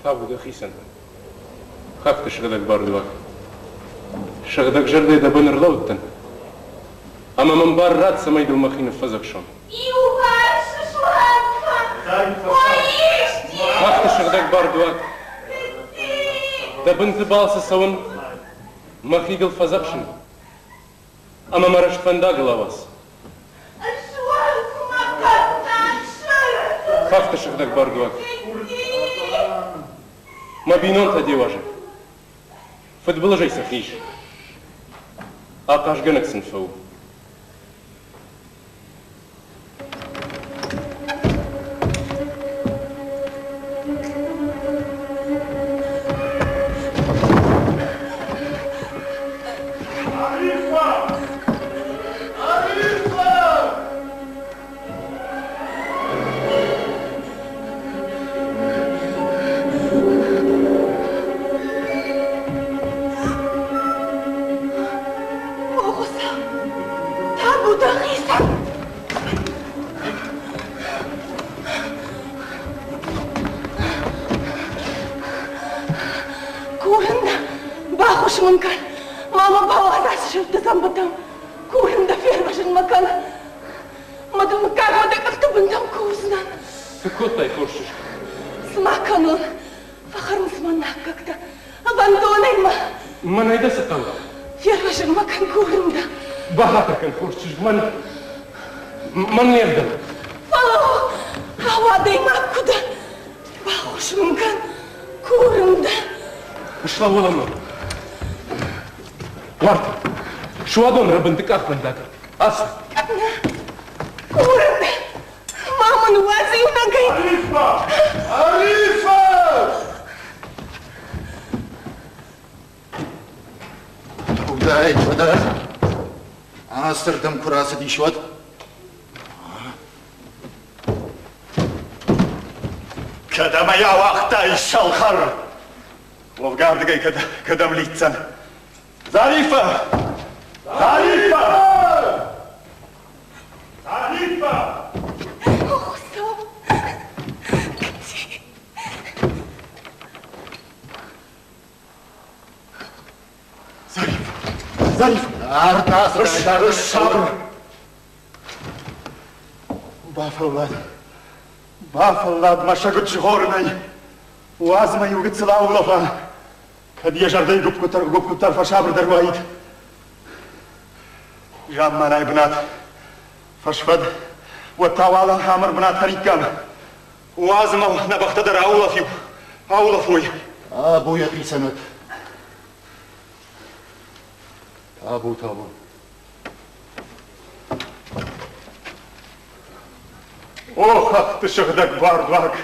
Табу дӕхицӕн. Хӕхты сыгъдӕг бардуаг. Сыгъдӕг зӕрдӕйӕ дӕ бын ӕрлӕудтӕн. Ӕмӕ мӕм бар ратт, цӕмӕй дыл мӕхи ныффӕдзӕхсон. Иуварсы суанг Хӕхты сыгъдӕг бардуаг. Дӕ бынты балцы цӕуын, мӕхи дыл фӕдзӕхсын. Ӕмӕ мӕ рӕстфӕндагыл ауадз. Хӕхты сыгъдӕг бардуаг. Мӕ бинонтӕ де уазӕг. Фыдбылызӕй сӕ хиз. Ахъазгӕнӕг сын фӕу. О, Хуыцау, табу дӕхицӕн! Курын дӕ, баххуыс мын кӕн, ма мӕ бауадз ацы сырдты дзӕмбытӕм. Курын дӕ, фервӕзын мӕ кӕн. Мӕ дын мыггагмӕ дӕ къӕхты бынтӕм кувдзынӕн. Цы кодтай, хорз чызг? Цы ма кӕнон? Фӕхӕрынц мӕ наккӕгтӕ. Ӕвӕндонӕй мӕ. Мӕнӕй дӕ цы хъӕуы? Фервӕзын мӕ кӕн, курын дӕ. Бахатыр кӕн, хорз чызг, мӕн мӕн не вдӕлы. Фӕлӕуу, ау, адӕймаг куы дӕ. Баххуыс мын кӕн, курын дӕ. Слӕууӕм ӕмӕ. Уарт, суадон рӕбынты къахвӕндаг. Ацу. Курын дӕ, ма мын уадз иунӕгӕй. Арифа! Арифа! Удай, уӕдӕ ацырдӕм куы рацыдис, уӕд Кӕдӕм ӕй ауагътай, сӕлхӕр? Уӕвгӕ ардыгӕй кӕд, кӕдӕм лидздзӕн? Зариффӕ! Зариффӕ! Зариффӕ! Хуыцау! Зариф! Зариф! Ард Сабыр! Бафӕллад. Бафӕллад мӕ сӕгуыт згъорынӕй. Уадз мӕ иу гыццыл аулӕфа. Кӕд йӕ зӕрдӕйы гуыпп-гуыпп гуыпп-гуыпп фӕсабырдӕр уаид. Замманай бынат. Фӕсфӕд. Уӕд та уал ӕмыр бынат хӕриккам. Уадз мӕ нӕ бӕхтӕ дӕр аулӕфиу. Аулӕфой. Табу йӕхицӕн уӕд. Табу, табу. О, хӕхты сыгъдӕг бардуаг,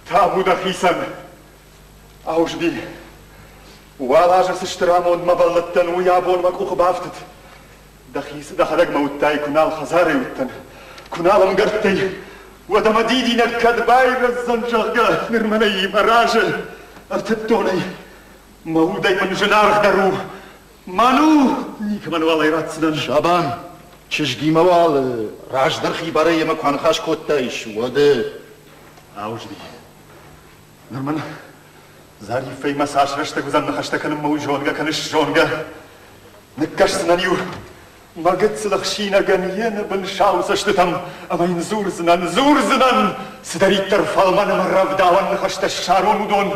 табу дӕхицӕн! Ауызби, уал азы цы стыр амондмӕ бӕллыдтӕн, уый абон мӕ къухы бафтыд. Дӕхи дӕхӕдӕг мӕ уыдтай, куы нал хӕдзарӕй уыдтӕн, куы нал ӕмгӕрттӕй, уӕд ӕмӕ дидинӕг кӕд байрӕздзӕн, зӕгъгӕ, ныр мӕнӕй мӕ разы ӕртыдтонӕй. Мӕ удӕй мын зынаргъдӕр у, мӕн у, никӕмӕнуал ӕй ратдзынӕн. Сабан, чызгимӕ уал раздӕр хибарӕй йемӕ куы аныхас кодтаис, уӕд... Ауызби, ныр мын Зариффӕимӕ цас рӕстӕг уыдзӕн ныхӕстӕ кӕнынмӕ, уый зонгӕ кӕныс, зонгӕ. Ныккӕсдзынӕн-иу мӕ гыццыл ӕхсинӕгӕн йе нӕбын сау цӕстытӕм ӕмӕ йын дзурдзынӕн, дзурдзынӕн, цыдӕриддӕр фӕлмӕн ӕмӕ рӕвдауӕн ныхӕстӕ ссарон, уыдон.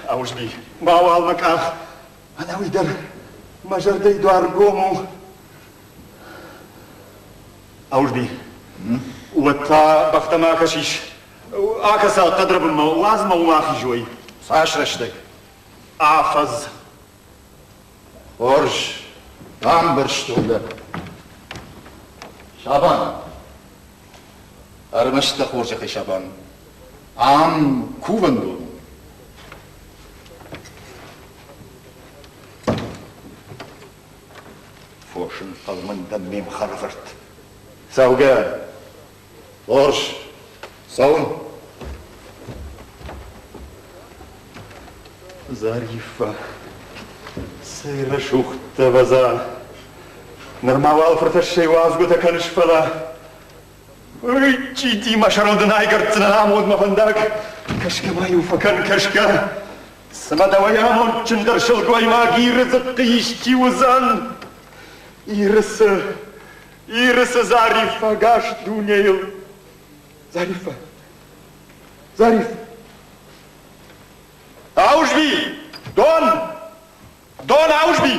Ауызби, мауал мӕ къах, ӕнӕуый дӕр мӕ зӕрдӕйы дуар гом у. Ауызби, уӕд та бӕхтӕм акӕсис. Акӕса хъӕдрӕбынмӕ, уадз мӕ уым ахизой. Цас рӕстӕг? Афӕдз. Хорз, бамбӕрстон дӕ. Сабан, ӕрмӕст дӕ хорзӕхӕй, Сабан, ам кувӕндон у. Фосын фӕлмӕн дӕн ме мхӕрӕфырт. Цӕугӕ! Хорз, цӕуын. Зариффӕ, цӕй рӕсугъд дӕ, ӕвӕдза! Нырма уал фыртӕссӕй уадзгуытӕ кӕныс, фӕлӕ Ой, чъити, мӕ сӕрыл дын айгӕрддзынӕн амондмӕ фӕндаг. Кӕсгӕ ма-иу фӕкӕн, кӕсгӕ! Цымӕ дӕуӕй амондджындӕр сылгоймаг Иры дзыхъхъы исчи уыдзӕн? Иры цы, Иры цы Зариффӕ ӕгас дунейыл? Зариффӕ, Зариффӕ! Аузби! Дон! Дон, Аузби!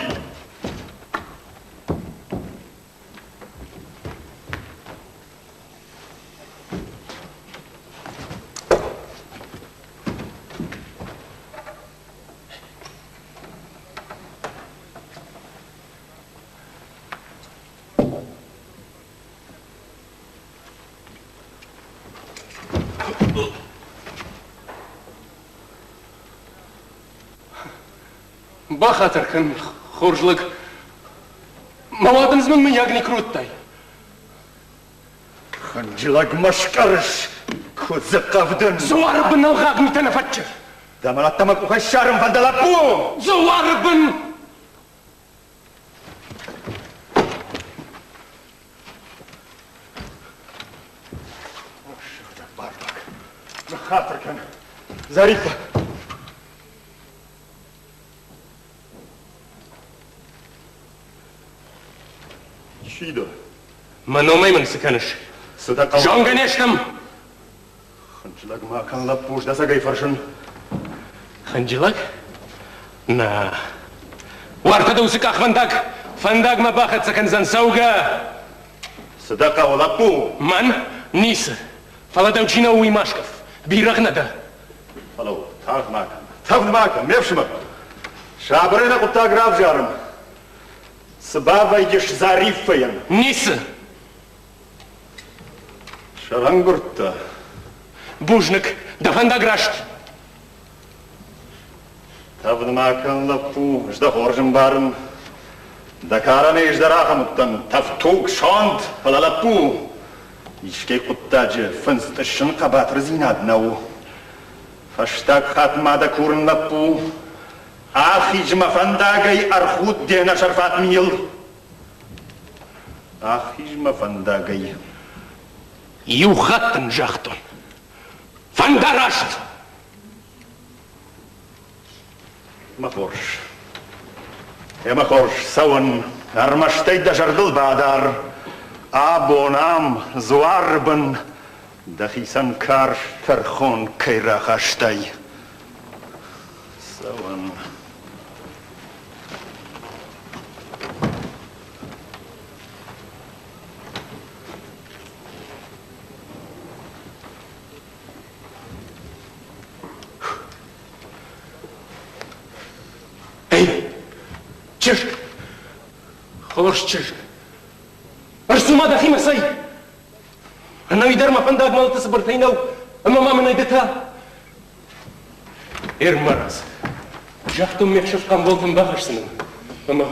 Бахатыр кӕн, хорз лӕг. Мӕ уадындз мын мыййаг никуы уыдтай. Хынджылӕг мӕ скъӕрыс, куыдзы хъӕвдын! Дзуары бын ӕлгъаг митӕ нӕ фӕтчы. Дӕ мӕлӕттӕ мӕ къухӕй ссарын фӕнды, лӕппу! Дзуары бын! Сыгъдӕг бардуаг, ныххатыр кӕн, Зариффӕ! Чи дӕ? Мӕ номӕй мын цы кӕныс? Цы дӕ хъӕуы? Зонгӕ не стӕм! Хынджылӕг ма кӕн, лӕппу, ӕз фӕрсын. Хынджылӕг? Нӕ. Уартӕ дӕ уыцы къахвӕндаг фӕндагмӕ бахӕццӕ кӕндзӕн цӕугӕ! Цы дӕ хъӕуы, лӕппу? Мӕн? Ницы. Фӕлӕ дӕу чи нӕу, уый ма скъӕф. Бирӕгъ нӕ дӕ. Фӕлӕуу, тагъд ма кӕн. Тагъд ма кӕн, ме фсымӕр. Сабырӕй нӕ хъуыддаг равзарын. Цы бавӕййыс Зариффӕйӕн? Ницы. Сӕрӕнгуырдтӕ. Бузныг, дӕ фӕндаг раст. Тӕвд ма кӕн, лӕппу, ӕз дӕ хорз ӕмбарын. Дӕ карӕнӕй ӕз дӕр ахӕм уыдтӕн, тӕвдтуг, сонт, фӕлӕ лӕппу, искӕй хъуыддаджы фындз тъыссын хъӕбатырдзинад нӕу. Фӕстаг хатт ма дӕ курын, лӕппу, ахиз мӕ фӕндагӕй, ӕрхуд де нӕсӕрфат мийыл. Ахиз мӕ фӕндагӕй. Иу хатт ын загътон. Фӕндараст! Мӕ хорз. Ӕмӕ хорз цӕуын, ӕрмӕстӕй дӕ зӕрдыл бадар. Абон ам, дзуары бын, дӕхицӕн карз тӕрхон кӕй рахастай. Цӕуын. Эй, чызг! Хорз чызг! Ӕрцу-ма дӕхимӕ, цӕй! Ӕнӕуи дӕр мӕ фӕндаг мӕлӕты цыбыртӕй нӕу, ӕмӕ ма мын ӕй ды та ӕрмарадз. Загътон, ме хсӕв хъамболтӕм бахӕсдзынӕн, ӕмӕ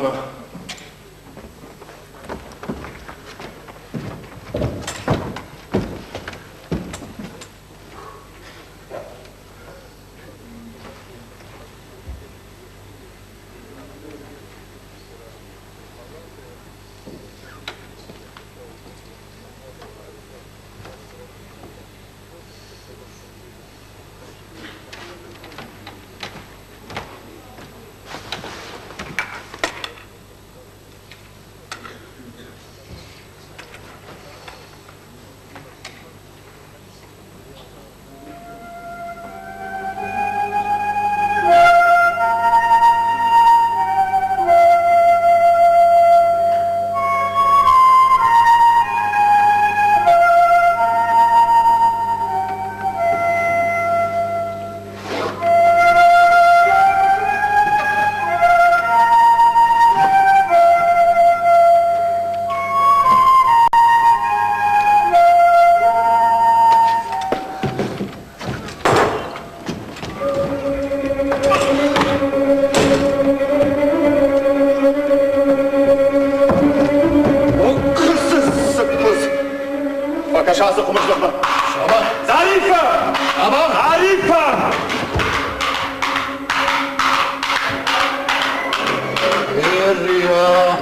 Фӕкӕс ацы хуымыздӕхмӕ. Зариффӕ! Зариффӕ! Берия!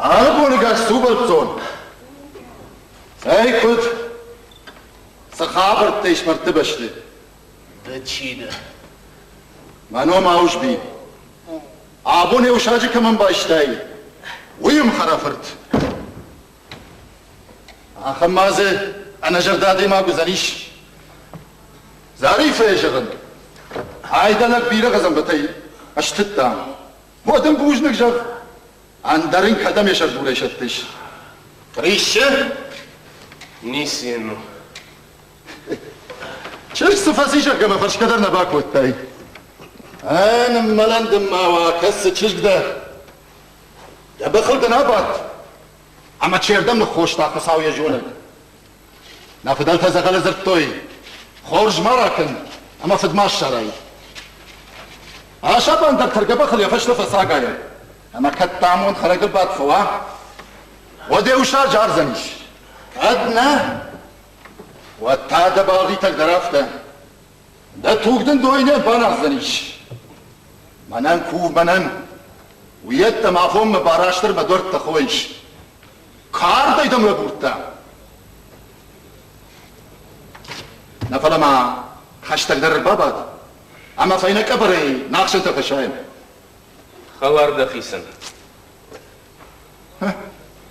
Алы боныгӕс цу бӕлццон. Цӕй куыд? Цы хабӕрттӕ ис мӕрдты бӕсты? Ды чи дӕ? Мӕ ном Ауызби. Абон йӕ усаджы кӕмӕн байстай, уый ӕмхӕрӕфырт. Ахӕм ма дзы ӕнӕзӕрдӕ адӕймаг уыдзӕнис. Зарифӕйы зӕгъын, айдӕнӕг бирӕ дзӕмбытӕй стыдта. Уӕд ын бузныг зӕгъ, ӕндӕр ын кӕдӕм йӕ сӕрдурӕй сӕттыс? Риссы? Ницы йын у. Чызг цы фӕци, зӕгъгӕ мӕ фӕрсгӕ дӕр нӕ бакодтай. Ӕ, ныммӕлӕн дын ма уа, кӕд цы чызг дӕ? Дӕ бӕхыл дын абадт, ӕмӕ чердӕм ныххоста, Хуыцау йӕ зонӕг. Нӕ фыдӕлтӕ дзӕгъӕлы дзырдтой, хорз ма ракӕн ӕмӕ фыд ма ссарай. Асапан дӕр тӕргӕбӕхыл йӕ фӕстӕ фӕцагайы, ӕмӕ кӕд дӕ амонд хӕрӕгыл бадт фӕуа, уӕд йӕ усаджы ардзӕнис. Кӕд нӕ, уӕд та дӕ балгъитӕг дӕр афтӕ. Дӕ туг дын дойнӕ баназдзӕнис. Мӕнӕн кув, мӕнӕн. Уыйӕдтӕм афонмӕ Барастыр мӕ дуӕрттӕ хойыс. Кардӕй дӕм лӕбурдта. Нӕ фӕлӕ ма хӕстӕгдӕр ӕрбабад ӕмӕ фӕйнӕ къӕбӕрӕй нӕхсӕнтӕ фӕсайӕм. Хӕлар дӕхицӕн.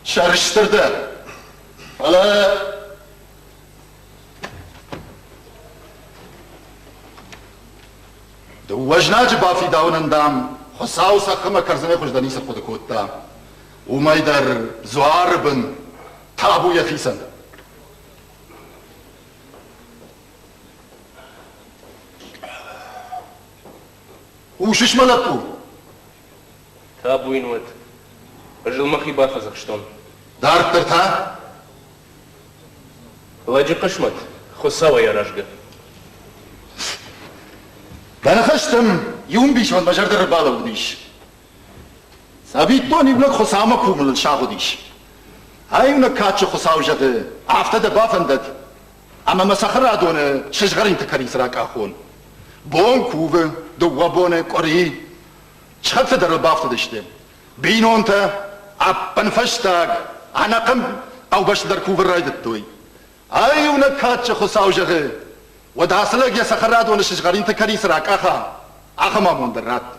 Сӕрыстыр дӕ, фӕлӕ Дыууӕ знаджы бафидауынӕн, дам, Хуыцау цӕхх ӕмӕ кӕрдзынӕй хуыздӕр ницы хъуыды кодта. Уымӕй дӕр дзуары бын табу йӕхицӕн. Хъусыс мӕ лӕппу? Табу йын уӕд. Ӕз ыл мӕхи бафӕдзӕхстон. Дарддӕр та? Лӕджы хъысмӕт Хуыцауӕй аразгӕ. Дӕ ныхӕстӕм иу ӕмбисонд мӕ зӕрдӕ ӕрбалӕууыдис. Цӕвиттон, иунӕг Хуыцаумӕ кувыныл сагъуыдис. Иунӕг кадджын Хуыцау зӕгъы, афтӕ дӕ бафӕндӕд, ӕмӕ мӕ цӕхӕрадоны сызгъӕринты кӕриц ракъахон. Бон кувы, дыууӕ боны, къуыри. Схӕццӕ дӕр ыл бафтыдысты. Бинонтӕ, ӕппынфӕстаг, ӕнӕхъӕн хъӕубӕсты дӕр кувын райдыдтой. Ай иунӕг кадджын Хуыцау зӕгъы, уӕд ацы лӕг йӕ цӕхӕрадоны сызгъӕринты кӕрицы ракъаха, ахӕм амонд ын ратт.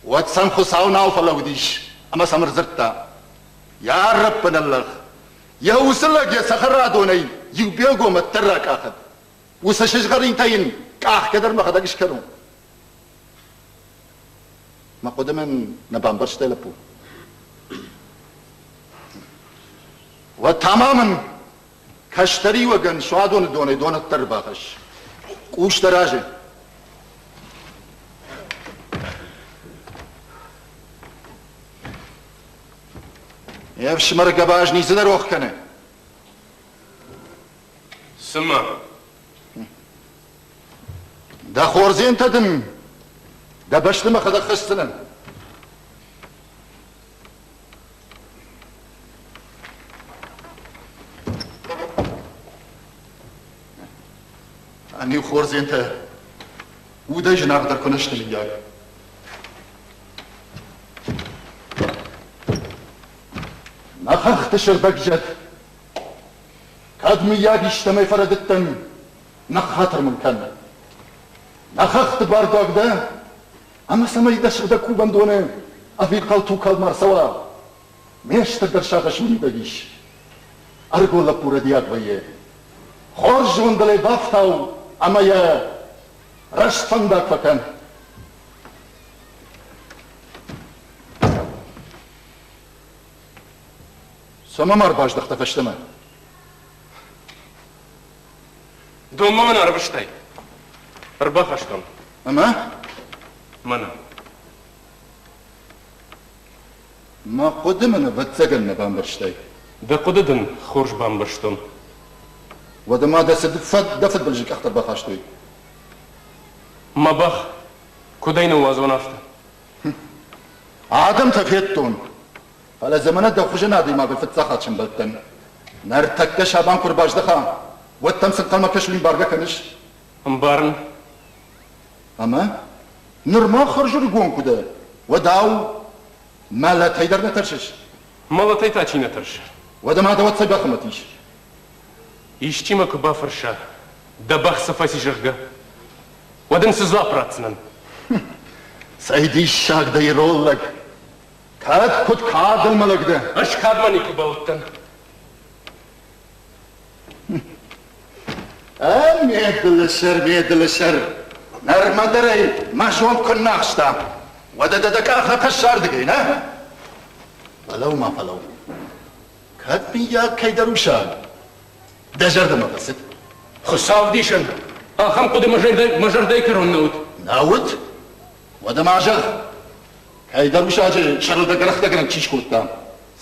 Уӕд сӕм Хуыцау нал фӕлӕууыдис ӕмӕ сӕм ӕрдзырдта: Йарӕппын ӕллӕх, йӕ уыцы лӕг йӕ цӕхӕрадонӕй иу белгом ӕддӕр ракъахӕд, уыцы сызгъӕринтӕ йын къахгӕ дӕр мӕхӕдӕг скӕнон. Мӕ хъуыды мын нӕ бамбӕрстай, лӕппу? Уӕд та ма мын кӕстӕриуӕгӕн суадоны донӕй донӕддӕр ӕрбахӕсс. Къус дӕ разы. Йе фсымӕры гӕбаз ницы нӕ рох кӕны. Цымӕ? Дӕ хордзентӕ дын дӕ бӕсты мӕхӕдӕг хӕсдзынӕн. Ӕниу хордзентӕ удӕй зынаргъдӕр куы нӕ сты, мыййаг. Нӕ хӕхты сыгъдӕг зӕд, кӕд мыййаг истӕмӕй фӕрӕдыдтӕн, ныххатыр мын кӕн. Нӕ хӕхты бардуаг дӕ, ӕмӕ цӕмӕй дӕ сыгъдӕг кувӕндоны ӕвирхъау тугкалд ма рцӕуа, ме стырдӕр сагъӕс мидӕг ис. Ӕрыгон лӕппу рӕдийаг вӕййы. Хорз зондыл ӕй бафтау ӕмӕ йӕ раст фӕндаг фӕкӕн. Цӕмӕ ма ӕрбаздӕхтӕ фӕстӕмӕ? Донмӕ мын ӕрвыстай. Ӕрбахастон. Ӕмӕ? Мӕнӕ. Мӕ хъуыды мын, ӕвӕццӕгӕн, нӕ бамбӕрстай. Дӕ хъуыды дын хорз бамбӕрстон. Уӕдӕ ма дӕ цы дӕ фыдбылызы къӕхтӕ ӕрбахастой? Мӕ бӕх, куыд ӕй ныууадзон, афтӕ. Адӕмтӕ федтон, фӕлӕ замана дӕ хуызӕн адӕймагыл фыццаг хатт сӕмбӕлдтӕн. Ныртӕккӕ Сабан куы ӕрбаздӕха, уӕд дӕм цы ӕнхъӕлмӕ кӕсын, уый ӕмбаргӕ кӕныс? Ӕмбарын. Ӕмӕ нырма хӕрзӕрыгон куы дӕ, уӕд ау, мӕлӕтӕй дӕр нӕ тӕрсыс? Мӕлӕтӕй та чи нӕ тӕрсы? Уӕдӕ ма дӕ уӕд цӕй бӕхы мӕт ис? Исчи мӕ куы бафӕрса, дӕ бӕх цы фӕци, зӕгъгӕ, уӕд ын цы дзуапп ратдзынӕн? Цӕй диссаг дӕ, ирон лӕг! Кӕд куыд кадыл мӕлӕг дӕ? Ӕз кадмӕ никуы бӕллыдтӕн. Ӕ, ме дылы сӕр, ме дылы сӕр! Нырмӕ дӕр ӕй мӕ зонд куыннӕ ахста. Уӕдӕ дӕ дӕ къах нӕ фӕсардыгӕй, нӕ? Фӕлӕуу-ма, фӕлӕуу. Кӕд, мыййаг, кӕйдӕр усаг дӕ зӕрдӕмӕ фӕцыд? Хуыцау ӕвдисӕн, ахӕм хъуыды мӕ зӕрдӕйы кӕрон нӕ уыд. Нӕ уыд? Уӕдӕ ма зӕгъ, кӕйдӕр усаджы сӕрыл дӕ гӕрӕхтӕгӕнӕг чи скодта,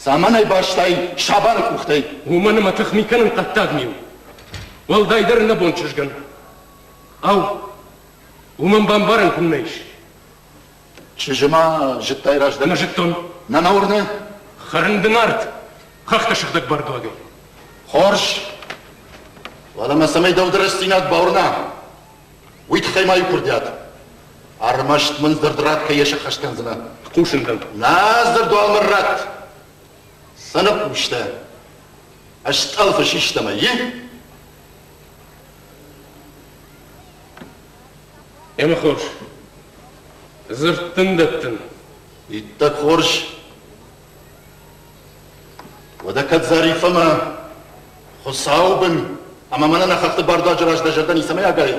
цӕмӕн ӕй бастай Сабаны къухтӕй? Уымӕн ӕмӕ тыхми кӕнын хъӕддаг ми у. Уӕлдайдӕр ӕнӕбон чызгӕн. Ау, уымӕн бамбарӕн куыннӕ ис? Чызджы ма зыдтай раздӕр? Нӕ зыдтон. Нӕ нӕ уырны? Хӕрын дын ард, хӕхты сыгъдӕг бардуагӕй. Хорз. Уӕдӕ мӕ цӕмӕй дӕу дӕр рӕстдзинад бауырна, уый тыххӕй ма иу куырдиат. Ӕрмӕст мын дзырд ратт, кӕй йӕ сӕххӕст кӕндзынӕ. Хъусын дӕм. Нӕ дзырд уал мын ратт. Цы ныхъхъус дӕ? Ӕстъӕлфы систӕмӕ, и? Ӕмӕ хорз. Дзырд дын дӕттын. Иттӕг хорз. Уӕдӕ кӕд Зариффӕмӕ Хуыцауы бын ӕмӕ мӕнӕ нӕ хӕхты бардуаджы раз дӕ зӕрдӕ ницӕмӕй агайы,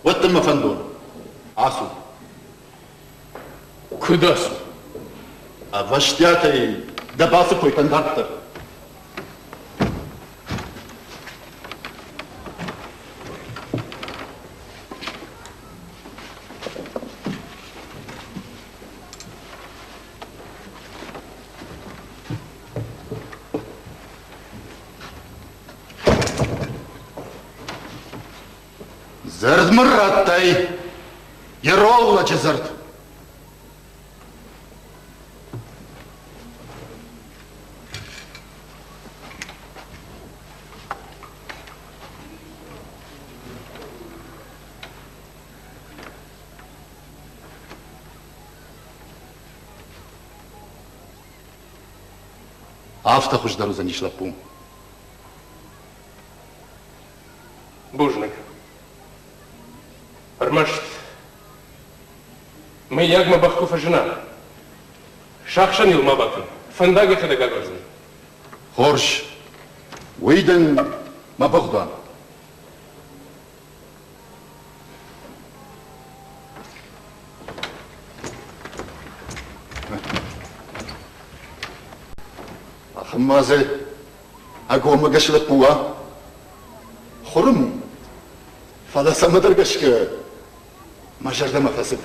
уӕд дын мӕ фӕндон. Ацу. Куыд ацу? Ӕвӕстиатӕй дӕ балцы кой кӕн дарддӕр. Дзырд мын радтай, йӕ роллӕджы дзырд. Афтӕ хуыздӕр уыдзӕнис, лӕппу. Бузныг. Ӕрмӕст, мыййаг мӕ бӕх куы фӕзына, сахсӕн ыл ма бакӕн, фӕндаг йӕхӕдӕг агурдзӕн. Хорз, уый дын мӕ быгъдуан. Ахӕм ма дзы ӕгоммӕгӕс лӕппу уа? Хуырым у, фӕлӕ цӕмӕдӕр гӕсгӕ мӕ зӕрдӕмӕ фӕцыд.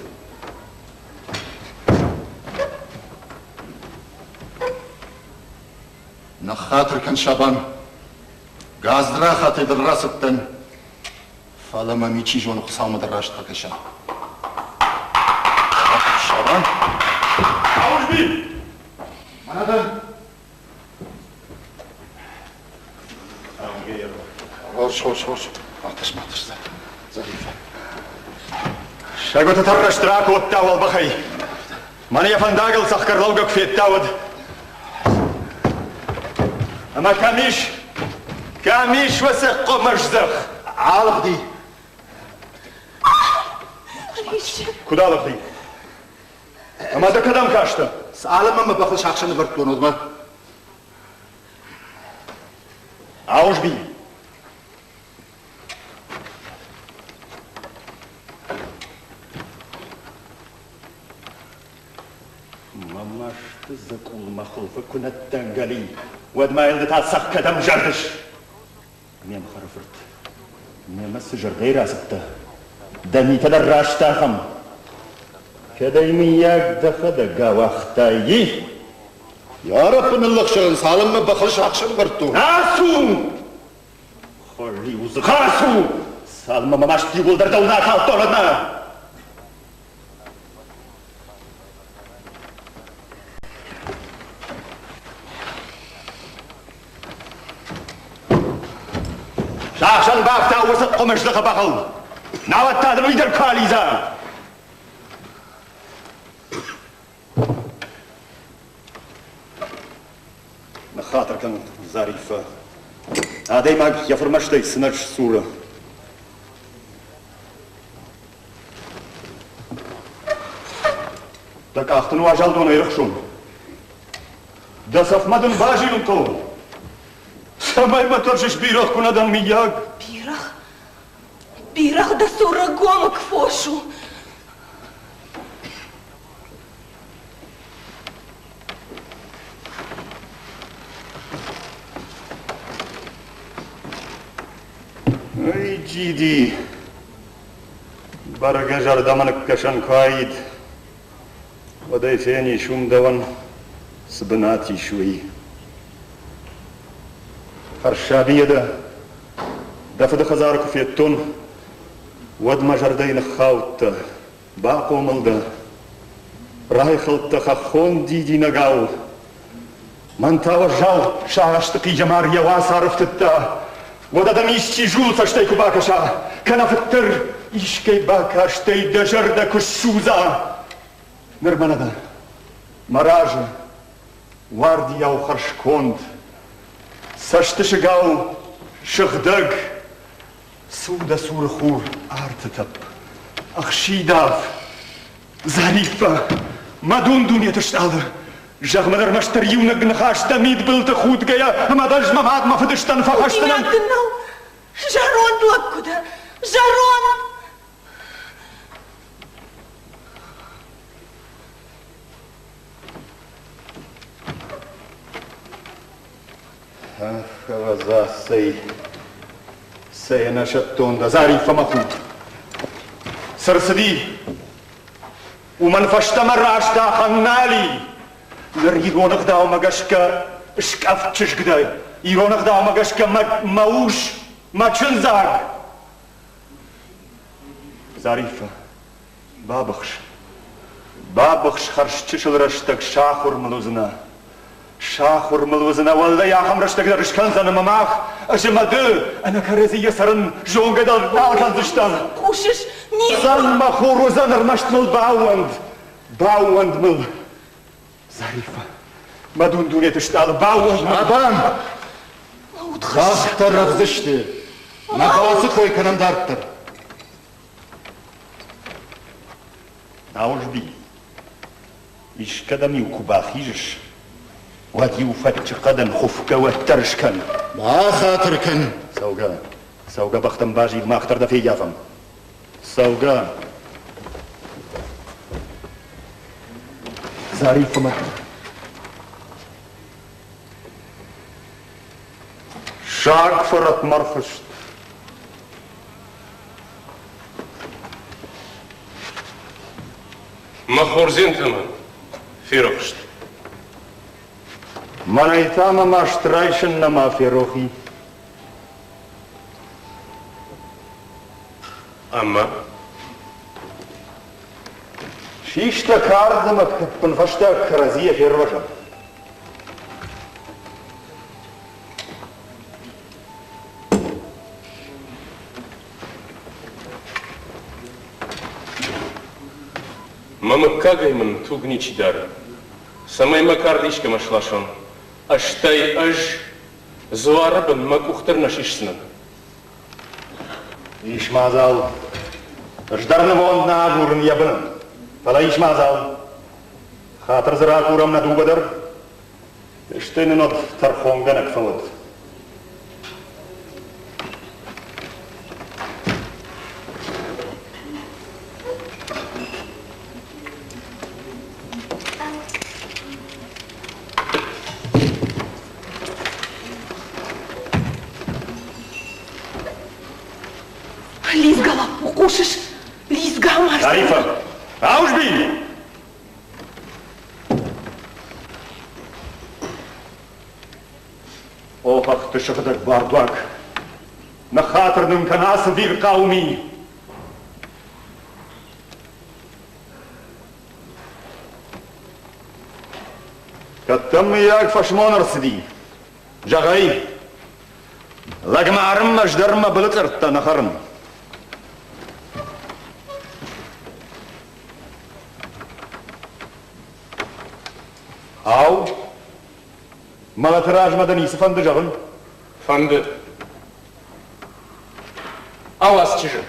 Ныххатыр кӕн, Сабан, гадзрахатӕй дын рацыдтӕн. Фӕлӕ мӕ чи зоны, Хуыцаумӕ дӕр раст фӕкӕса. Сабан? Ауызби! Мӕнӕ дӕн. Хорз, хорз, хорз. Батыс, батыс, Зарифа. Сӕгуыты тӕррӕст ракодта уӕлбӕхӕй. Мӕнӕ йӕ фӕндагыл цӕхгӕр лӕугӕ куы федта, уӕд. Ӕмӕ кӕм ис, кӕм ис уыцы хъуымыздзых? Алыгъди. Куыд алыгъди? Ӕмӕ дӕ кӕдӕм кастӕ? Цалынмӕ мӕ бӕхыл сахсӕн ӕвӕрдтон, уӕдмӕ. Ауызби! Мӕ масты дзӕкъул мӕ хуылфы куы ныддӕнгӕл и, уӕд ма йыл ды та цӕхх кӕдӕм зӕрдыс? Ме мхӕрӕфырт, мемӕ цы зӕрдӕйы рацыдтӕ, дӕ митӕ дӕр раст ахӕм. Кӕд ӕй, мыййаг, дӕхӕдӕг ауагътай, и? Йарӕппы ныллӕгсӕрын, цалынмӕ бӕхыл сахсӕн вӕрдтон. Ацу! Хӕлиудзых ацу! Цалынмӕ мӕ маст иууылдӕр дӕу нӕ акалдтон, уӕдмӕ! Сахсӕн бафтау уыцы хъуымыздыхы бӕхыл, науӕд та дын уый дӕр куы алидза! Ныххатыр кӕн, Зариффӕ. Адӕймаг йӕ фырмӕстӕй цы нӕ сдзуры. Дӕ къах дын уазал донӕй рыхсон. Дӕ цӕфмӕ дын базилын хъӕуы. Цӕмӕй мӕ тӕрсыс, бирӕгъ куы нӕ дӕн, мыййаг? Бирӕгъ? Бирӕгъ дӕ цуры гомыг фос у. Ой, джиди, бӕргӕ зӕрдӕмӕ ныккӕсӕн куы аид, уӕд ӕй фенис, уым дӕуӕн цы бынат ис, уый. Хӕрзсабийӕ дӕ дӕ фыды хӕдзары куы федтон, уӕд мӕ зӕрдӕйы ныххаудтӕ. Бахъомыл дӕ, райхӕлдтӕ хӕххон дидинӕгау. Мӕн та уӕззау сагъӕсты хъизӕмар йӕ уацары фтыдта. Уӕдӕ дӕм исчи зул цӕстӕй куы бакӕса, кӕнӕ фыддӕр искӕй бакастӕй дӕ зӕрдӕ куы ссудза. Ныр мӕнӕ дӕ мӕ разы уардийау хӕрзконд, цӕстысыгау сыгъдӕг, Цу дӕ цуры хур арты тӕпп, ӕхсидав, Зариффӕ, мӕ дун-дунеты стъалы. Зӕгъ мын ӕрмӕстдӕр иунӕг ныхас дӕ мидбылты худгӕйӕ, ӕмӕ ӕз мӕ мад мӕ фыдыстӕн фӕхӕсдзынӕн. Худинаг дын нӕу, зӕронд лӕг куы дӕ, зӕронд! Ах, ӕвӕдза, цӕй, цӕй ӕнӕсӕттон дӕ, Зариффӕ мӕ худ. Цы рцыди? Уымӕн фӕстӕмӕ раздахӕн нал и. Ныр ирон ӕгъдаумӕ гӕсгӕ скъӕфт чызг дӕ, ирон ӕгъдаумӕ гӕсгӕ мӕ, мӕ ус, мӕ чындзаг. Зариффӕ, бабыхс. Бабыхс, хӕрзчысыл рӕстӕг сахуыр мыл уыдзынӕ. Сахуыр мыл уыдзынӕ, уӕллӕй ахӕм рӕстӕг дӕр скӕндзӕн ӕмӕ мах, ӕз ӕмӕ ды, ӕнӕ кӕрӕдзийӕ цӕрын зонгӕ дӕр нал кӕндзыстӕм. Хъусыс, никуы. Уыдзӕн мӕ хур, уыдзӕн, ӕрмӕст мыл баууӕнд, баууӕнд мыл. Зариффӕ, мӕ дун-дунеты стъалы, баууӕнд мыл. Сабан! Бӕхтӕ рӕвдз сты. Нӕ балцы кой кӕнӕм дарддӕр. Ауызби, искӕдӕм-иу куы бахизыс, уӕд-иу фӕччыхъӕдӕн хуыфгӕ уӕддӕр скӕн. Бахатыр кӕн. Цӕугӕ, цӕугӕ бӕхтӕм базил, мах дӕр дӕ феййафӕм. Цӕугӕ. Зариффӕмӕ. Саг фӕрӕтмӕ рхызт. Мӕ хордзентӕ мӕ ферох сты. Мӕнӕй та мӕ маст райсын нӕма ферох и. Ӕмӕ? Систа кард ӕмӕ ӕппынфӕстаг кӕрӕдзийӕ фервӕзӕм. Мӕ мыггагӕй мын туг ничи дары, цӕмӕй мӕ кард искӕмӕ сласон, стӕй ӕз дзуары бын мӕ къух дӕр нӕ сисдзынӕн. Ис мадзал. Ӕз дӕр нывонд нӕ агурын йӕ быны, фӕлӕ ис мадзал. Хатыр дзы ракурӕм нӕ дыууӕ дӕр, стӕй нын уӕд тӕрхонгӕнӕг фӕуӕд. Лизга, лӕппу, хъусыс? Лизга, мард. Тарифа! Аузби! О хӕхты сыгъдӕг бардуаг, ныххатыр нын кӕн ацы вирхъау ми! Кӕд дӕм, мыййаг, фӕсмон ӕрцыди, зӕгъ ӕй, лӕгмарынмӕ ӕз дӕр мӕ былыцъӕрттӕ нӕ хӕрын. Ау, Мӕлӕты размӕ дӕ ницы фӕнды зӕгъын? Фӕнды. Ауадз чызджы.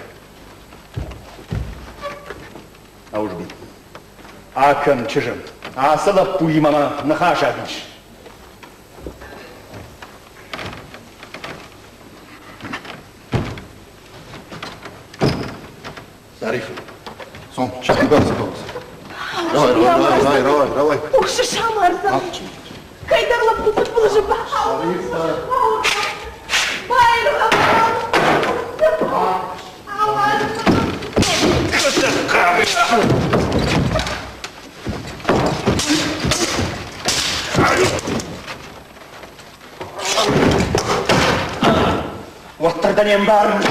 Ауызби. Акӕн чызджы. Ацы лӕппуимӕ мӕ ныхасаг ис. Зариф, цом, сӕхи бацӕттӕ. Давай, давай, давай, давай, давай. Усы самардзӕн. Кӕйдӕр лӕппу фыдбылызы бахауд. Уӕддӕр дӕ не мбарын,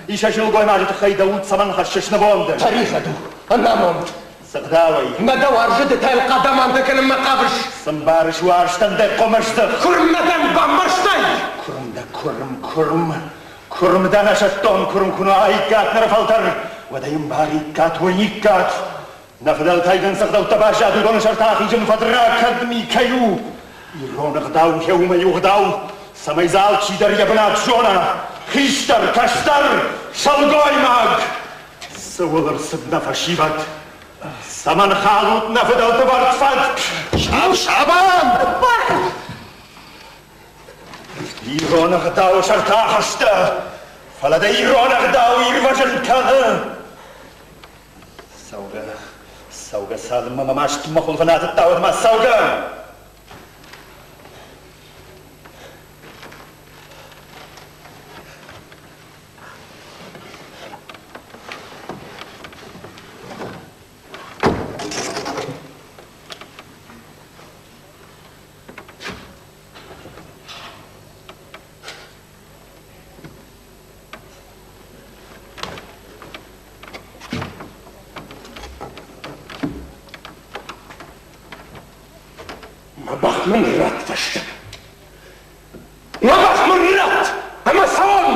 ис ӕ сылгоймаджы тыххӕй дӕ уд цӕмӕн хӕссыс нывонды? Тӕригъӕд у, ӕнамонд. Цы гъдауӕй? Мӕ дӕ уарзы ды та йыл хъадамантӕ кӕнынмӕ хъавыс. Цы мбарыс уарзтӕн дӕ хъуымыздых? Куырм нӕ дӕн, бамбӕрстай? Куырм дӕ, куырм, куырм. Куырм дӕ нӕсӕттон, куырм куы нӕ аиккат ныры фӕлтӕр, уӕд ӕй ӕмбариккат, уыниккат. Нӕ фыдӕлтӕй дын цы гъдӕуттӕ баззад, уыдоны сӕрты ахизын фӕдракӕд ми кӕй у. Ирон ӕгъдау гъеуымӕй у ӕгъдау, цӕмӕй дзы алчидӕр йӕ бынат зона, хистӕр, кӕстӕр, сылгоймаг. Цӕуыл ӕрцыд нӕ фӕсивӕд? Цӕмӕн халут нӕ фыдӕлты вӕрд фӕтк? Сабан! Ирон ӕгъдауы сӕрты ахызтӕ, фӕлӕ дӕ ирон ӕгъдау ирвӕзын кӕны. Цӕугӕ, цӕугӕ, цалынмӕ мӕ маст мӕ хуылфы нӕ атыдта, уӕдмӕ цӕугӕ! Мӕ бӕх мын ратт фӕстӕмӕ. Мӕ бӕх мын ратт, ӕмӕ цӕуон!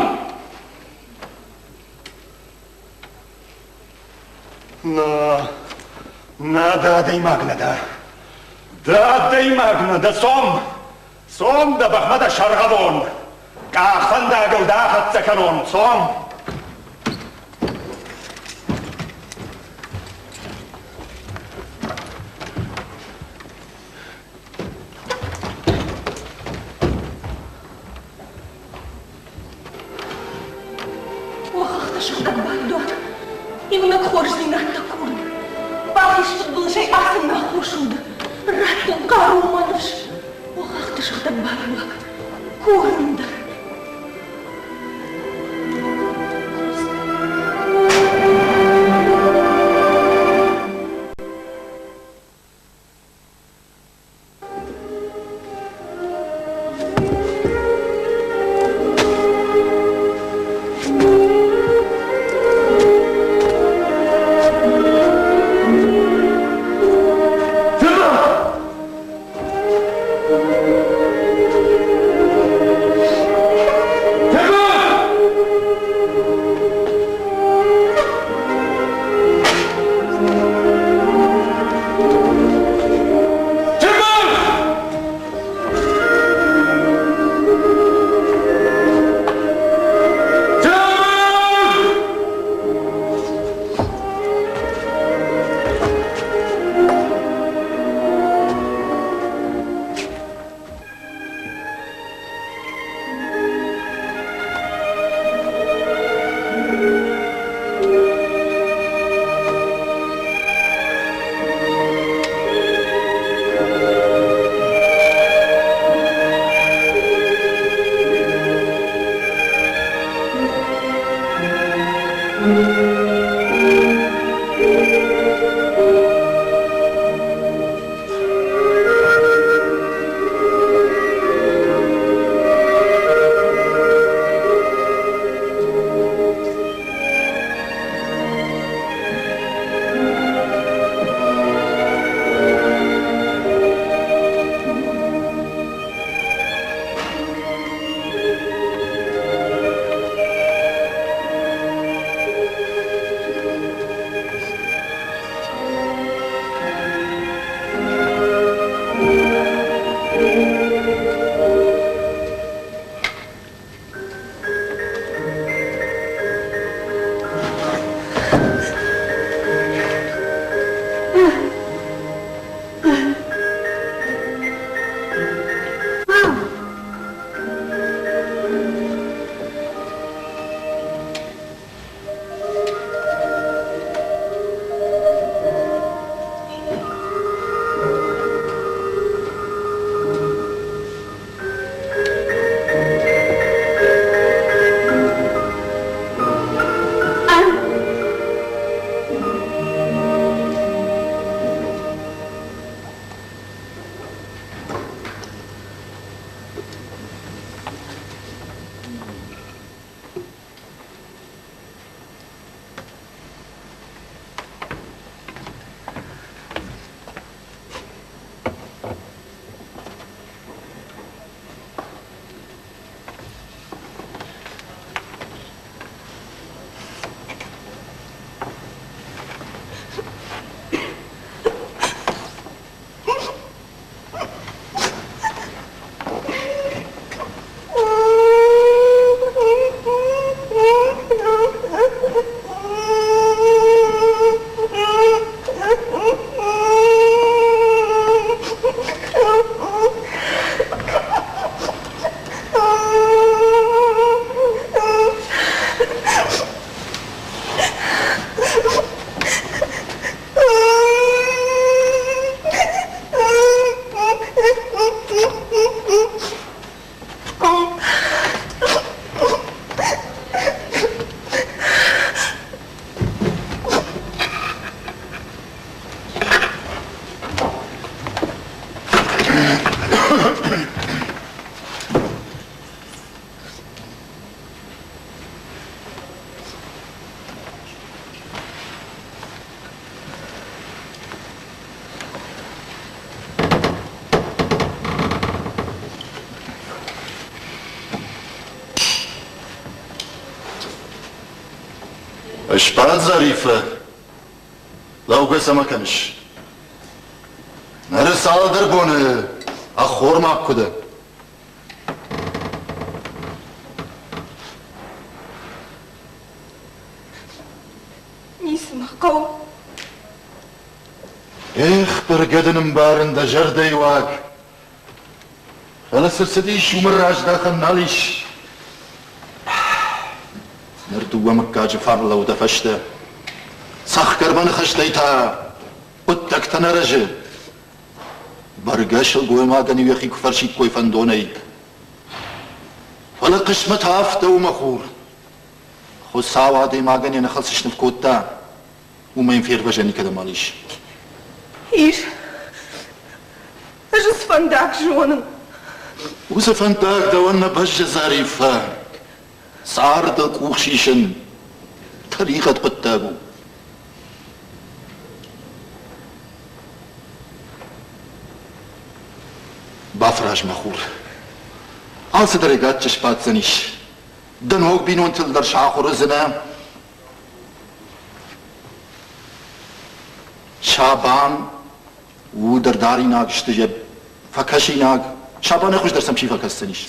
Нӕ, нӕ дӕ адӕймаг нӕ дӕ. Дӕ адӕймаг нӕ дӕ, цом! Цом, дӕ бӕхмӕ дӕ сӕргъӕвон! Къахвӕндагыл дӕ ахӕццӕ кӕнон, цом! О хӕхты сыгъдӕг бардуаг, иунӕг хорздзинӕдтӕ курын. Бахиз фыдбылызӕй ацы нӕххуыс уд, ратт ын хъару мӕ ныфс. О хӕхты сыгъдӕг бардуаг, курын дӕ. Сбад, Зариффӕ, лӕугӕ цӕмӕ кӕныс? Ныр цалдӕр боны ӕххормаг куы дӕ. Ницы мӕ хъӕуы. Эх, бӕргӕ дын ӕмбарын дӕ зӕрдӕйы уаг. Фӕлӕ цы рцыдис, уымӕн раздахӕн нал ис. Ныр дыууӕ мыггаджы фӕрлӕу дӕ фӕстӕ. Цӕхгӕрмӕ ныхӕстӕй та хъуыддӕгтӕ нӕ рӕзы. Бӕргӕ сылгоймагӕн-иу йӕхи куы фӕрсиккой фӕндонӕй. Фӕлӕ хъысмӕт афтӕ у, мӕ хур. Хуыцау адӕймагӕн йӕ ныхыл цы сныв кодта, уымӕй йын фервӕзӕн никӕдӕм ис. Ис. Ӕз уыцы фӕндаг зонын. Уыцы фӕндаг дӕуӕн нӕ бӕззы, Зариффӕ. Цардыл къух сисын тӕригъӕд хъуыддаг у. Бафӕраз, мӕ хур. Алцыдӕр ӕгадджы сбаддзӕнис. Дӕ ног бинонтыл дӕр сахуыр уыдзынӕ. Сабан у дӕр даринаг сты йӕ фӕкӕсинаг. Сабанӕй хуыздӕр сӕм чи фӕкӕсдзӕнис?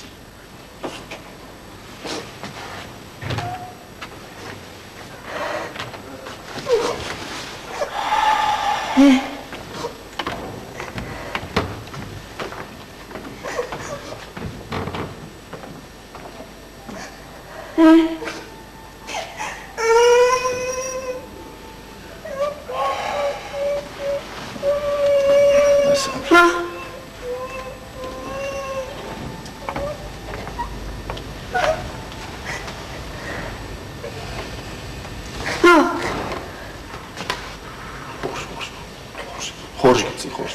Хорз, гыцци, хорз.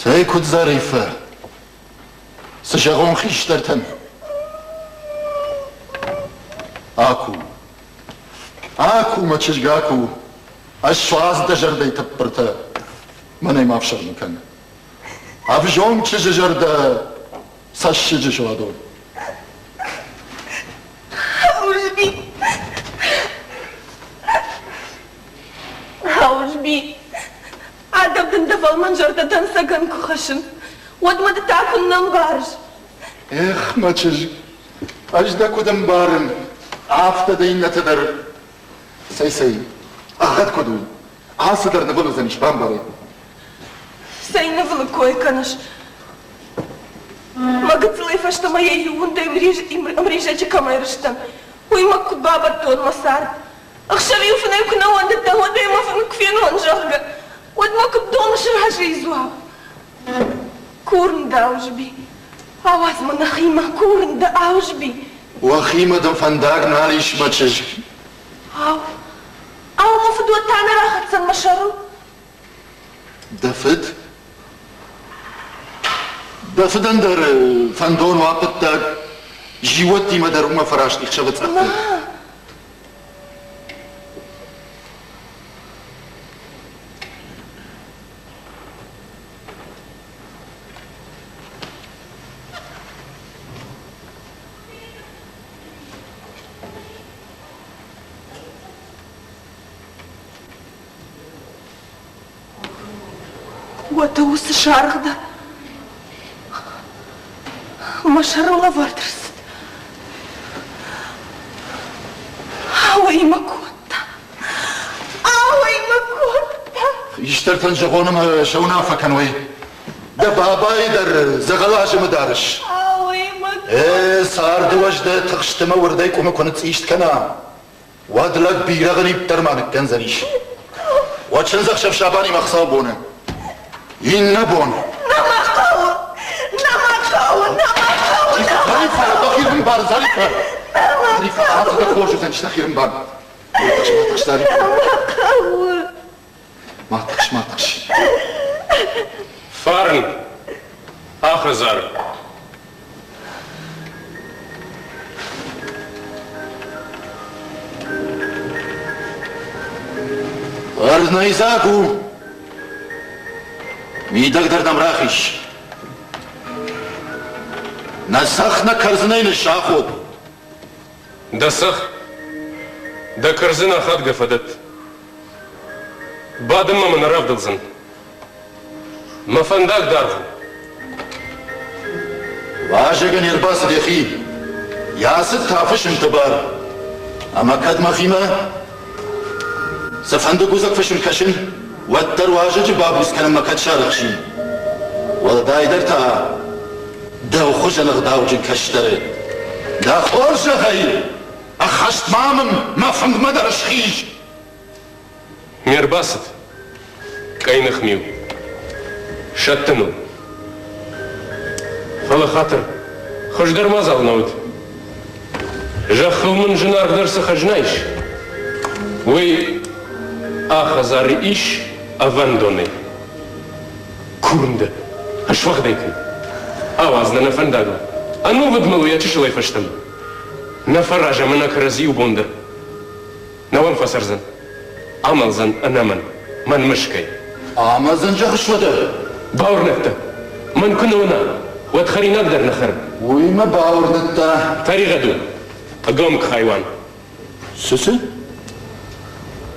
Цӕй куыд Зариффӕ? Цы зӕгъон хистӕртӕн? Аку. Аку, мӕ чызг, аку. Ӕз суадз дӕ зӕрдӕйы тыппыртӕ. Мӕнӕй ма фсӕрмы кӕн. Ӕвзонг чызджы зӕрдӕ цӕссыджы суадон. Ауызби! Ауызби! Адӕм дын дӕ фӕлмӕн зӕрдӕ дӕнцӕгӕн куы хӕссын, уӕд мӕ ды та куыннӕ мбарыс? Эх, мӕ чызг, ӕз дӕ куыд ӕмбарын, афтӕ дӕ иннӕтӕ дӕр. Цӕй, цӕй, ӕгъгъӕд куыд у, алцыдӕр нывыл уыдзӕнис, бамбарай. Цӕй нывылы кой кӕныс? Мӕ гыццылӕй фӕстӕмӕ йӕ иу уындӕй ӕмризӕджы кӕм ӕрыстӕн, уый мӕ куыд бабӕттон мӕ цард? Ӕхсӕв-иу фынӕй куы нӕ уӕндыдтӕн, уӕд ӕй мӕ фын куы фенон, зӕгъгӕ, уӕд мӕ куыд домыс разыйы дзуапп? Курын дӕ, Ауызби, ауадз мӕ нӕхимӕ, курын дӕ, Ауызби. Уӕхимӕ дын фӕндаг нал ис, мӕ чызг. Ау, ау, мӕ фыд уӕд та нӕ рахӕцдзӕн мӕ сӕрыл? Дӕ фыд? Дӕ фыдӕн дӕр фӕндон уа хъуыддаг, зиууӕттимӕ дӕр уымӕ фӕраст и хсӕвы цъӕхты. Уӕдӕ уыцы саргъ дӕр мӕ сӕрыл ӕвӕрд ӕрцыд. Ауӕй мӕ кодта. Ауӕй мӕ кодта. Хистӕртӕн зӕгъон ӕмӕ сӕ уынаффӕ кӕной. Дӕ бабайы дӕр дзӕгъӕл азымы дарыс. Ауӕй мӕ Э, царды уӕз дӕ тыхсты мӕ уырдӕй къуымы куы ныцъцъист кӕна, Уӕд лӕг бирӕгъы нип дӕр ма ныккӕндзӕнис. Уӕд чындзӕхсӕв Сабанимӕ хуыцаубоны. Иннӕ бон. Нӕ мӕ хъӕуы! Нӕ мӕ хъӕуы! Нӕ мӕ хъӕуы! Зариффӕ, дӕхи рынбар, Зариффӕ! Зариффӕ, афтӕ хорз уыдзӕнис дӕхи рынбар. Ма тыхс, ма тыхс, Зариффӕ. Нӕ мӕ хъӕуы! Ма тыхс, ма тыхс. Фарн, а хӕдзар. Ӕрнӕйдзаг у. Мидӕгдӕр нӕм рахиз. Нӕ цӕхх нӕ кӕрдзынӕй ныссаход. Дӕ цӕхх, дӕ кӕрдзын ахадгӕ фӕдӕтт. Бадынмӕ мӕ нӕ равдӕлдзӕн. Мӕ фӕндаг даргъ у. Уазӕгӕн ӕрбацыд йӕхи. Йӕ ацыд та фысымты бар. Ӕмӕ кӕд мӕхимӕ цыфӕнды гуыдзӕг фысым кӕсын, уӕддӕр уазӕджы бабуц кӕнынмӕ кӕд сарӕхсин. Уӕлдайдӕр та дӕу хуызӕн ӕгъдауджын кӕстӕры. Дӕ хорзӕхӕй, ӕххӕст ма мын мӕ фынгмӕ дӕр схиз! Ме рбацыд къӕйных ми у. Сӕттын ыл. Фӕлӕ хатыр, хуыздӕр мадзал нӕ уыд. Зӕххыл мын зынаргъдӕр цы хӕзна ис, уый а хӕдзары ис ӕвӕндонӕй. Курын дӕ, ӕсуӕгъдӕй кӕн. Ауадз нӕ нӕ фӕндагыл. Ӕнувыд мыл у йӕ чысылӕй фӕстӕмӕ. Нӕ фӕразӕм ӕнӕ кӕрӕдзи иу бон дӕр. Нӕ уӕм фӕцӕрдзӕн, амӕлдзӕн ӕнӕ мӕн, мӕн мысгӕй. Амӕлдзӕн зӕгъыс уӕдӕ? Бауырныдта. Мӕн куы нӕ уына, уӕд хӕринаг дӕр нӕ хӕры. Уый мӕ бауырныдта. Тӕригъӕд у, ӕгомыг хайуан. Цы цы?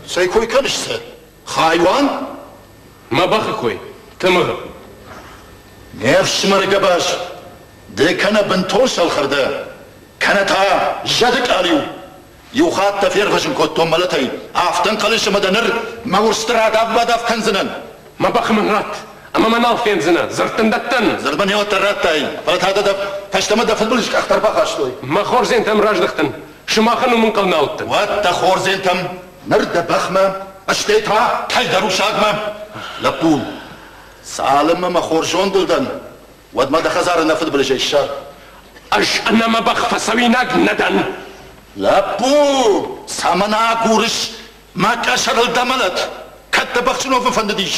Цӕй кой кӕныс цы? Хайуан? Мӕ бӕхы кой, тымыгъы. Ме фсымӕры гӕбаз, ды кӕнӕ бынтон сӕлхӕр дӕ, кӕнӕ та зӕды къалиу. Иу хатт дӕ фервӕзын кодтон мӕлӕтӕй, афтӕ ӕнхъӕлыс ӕмӕ дӕ ныр мӕ уырзты радав-бадав кӕндзынӕн. Мӕ бӕхы мын ратт, ӕмӕ мӕ нал фендзынӕ, дзырд дын дӕттӕн. Дзырд мын уӕддӕр радтай, фӕлӕ та дӕ фӕстӕмӕ дӕ фыдбылыз къӕхтӕ ӕрбахастой. Мӕ хордзентӕм раздӕхтӕн, сымахӕн уым ӕнхъӕл нал уыдтӕн. Уӕд дӕ хордзентӕм, ныр дӕ бӕхмӕ, стӕй та кӕйдӕр усагмӕ. Лӕппу, цалынмӕ мӕ хорз зондыл дӕн, уӕдмӕ дӕ хӕдзары нӕ фыдбылызӕй ссар. Ӕз ӕнӕ мӕ бӕх фӕцӕуинаг нӕ дӕн. Лӕппу, цӕмӕн агурыс мӕ къӕсӕрыл дӕ мӕлӕт? Кӕд дӕ бӕхджын уӕвын фӕндыдис,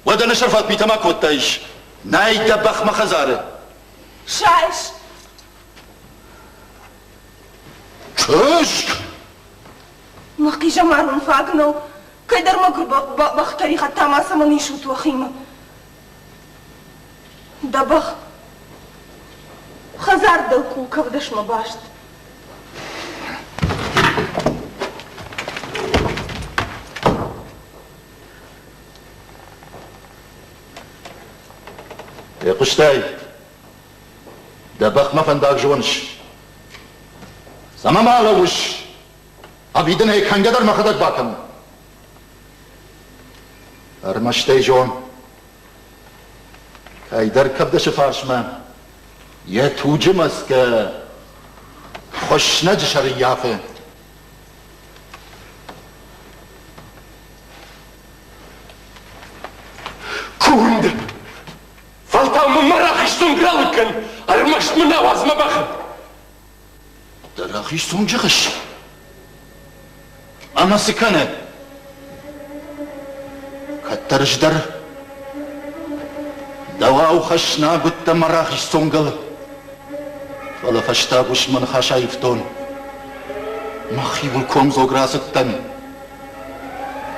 уӕд ӕнӕсӕрфат митӕ ма кодтаис. Нӕй дӕ бӕх мӕ хӕдзары. Сайыс! Чызг! Мӕ хъизӕмар уын фаг нӕу. Кӕйдӕр мӕгуыр бӕх тӕригъӕд та ма цӕмӕн исут уӕхимӕ? Дӕ бӕх хӕдзар дӕлкъул кӕвдӕсмӕ баст. Фехъуыстай? Дӕ бӕхмӕ фӕндаг зоныс. Цӕмӕ ма лӕууыс? Ӕви дын ӕй кӕнгӕ дӕр мӕхӕдӕг бакӕнон? Ӕрмӕст ӕй зон, кӕйдӕр кӕвдӕсы фарсмӕ йӕ туджы мӕцгӕ хуыснӕджы сӕр ӕййафы. Курын дӕ, фӕлтау мын мӕ рахиз цонг ралыг кӕн, ӕрмӕст мын ауадз мӕ бӕхы. Дӕ рахиз цонджы хыз Ӕмӕ цы кӕны? Кӕддӕр ӕз дӕр дӕуау хӕснаг уыдтӕн мӕ рахиз цонгыл, фӕлӕ фӕстаг уысмы ныхас аивтон. Мӕхиуыл комдзог рацыдтӕн.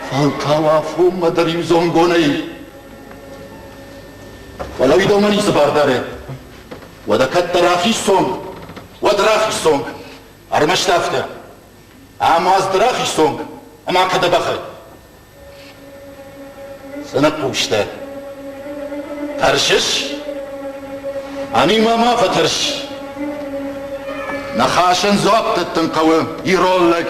Фӕлтау афонмӕ дӕр иудзонгонӕй. Фӕлӕ уый дӕумӕ ницы бар дары. Уӕдӕ кӕд дӕ рахиз цонг, уӕд рахиз цонг. Ӕрмӕст афтӕ. Ӕмӕ ӕз дӕр рахиз цонг ӕмӕ кӕд бӕхы. Цы ныхъхъус дӕ? Тӕрсыс? Ӕниу ма фӕтӕрс. Ныхасӕн дзуапп дӕттын хъӕуы ирон лӕг.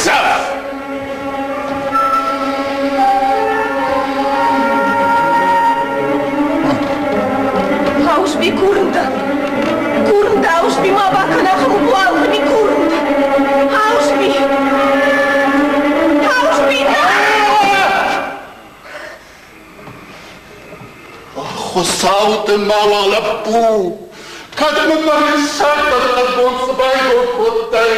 Цӕф! Ауызби, курын дӕ! Курын дӕ, Ауызби, ма бакӕн ахӕм ӕбуалгъ ми, курын дӕ! Ауызби! Ауызби! Хуыцау дын ма уа, лӕппу, кӕд мын мӕ риссаг бон цы байгом кодтай.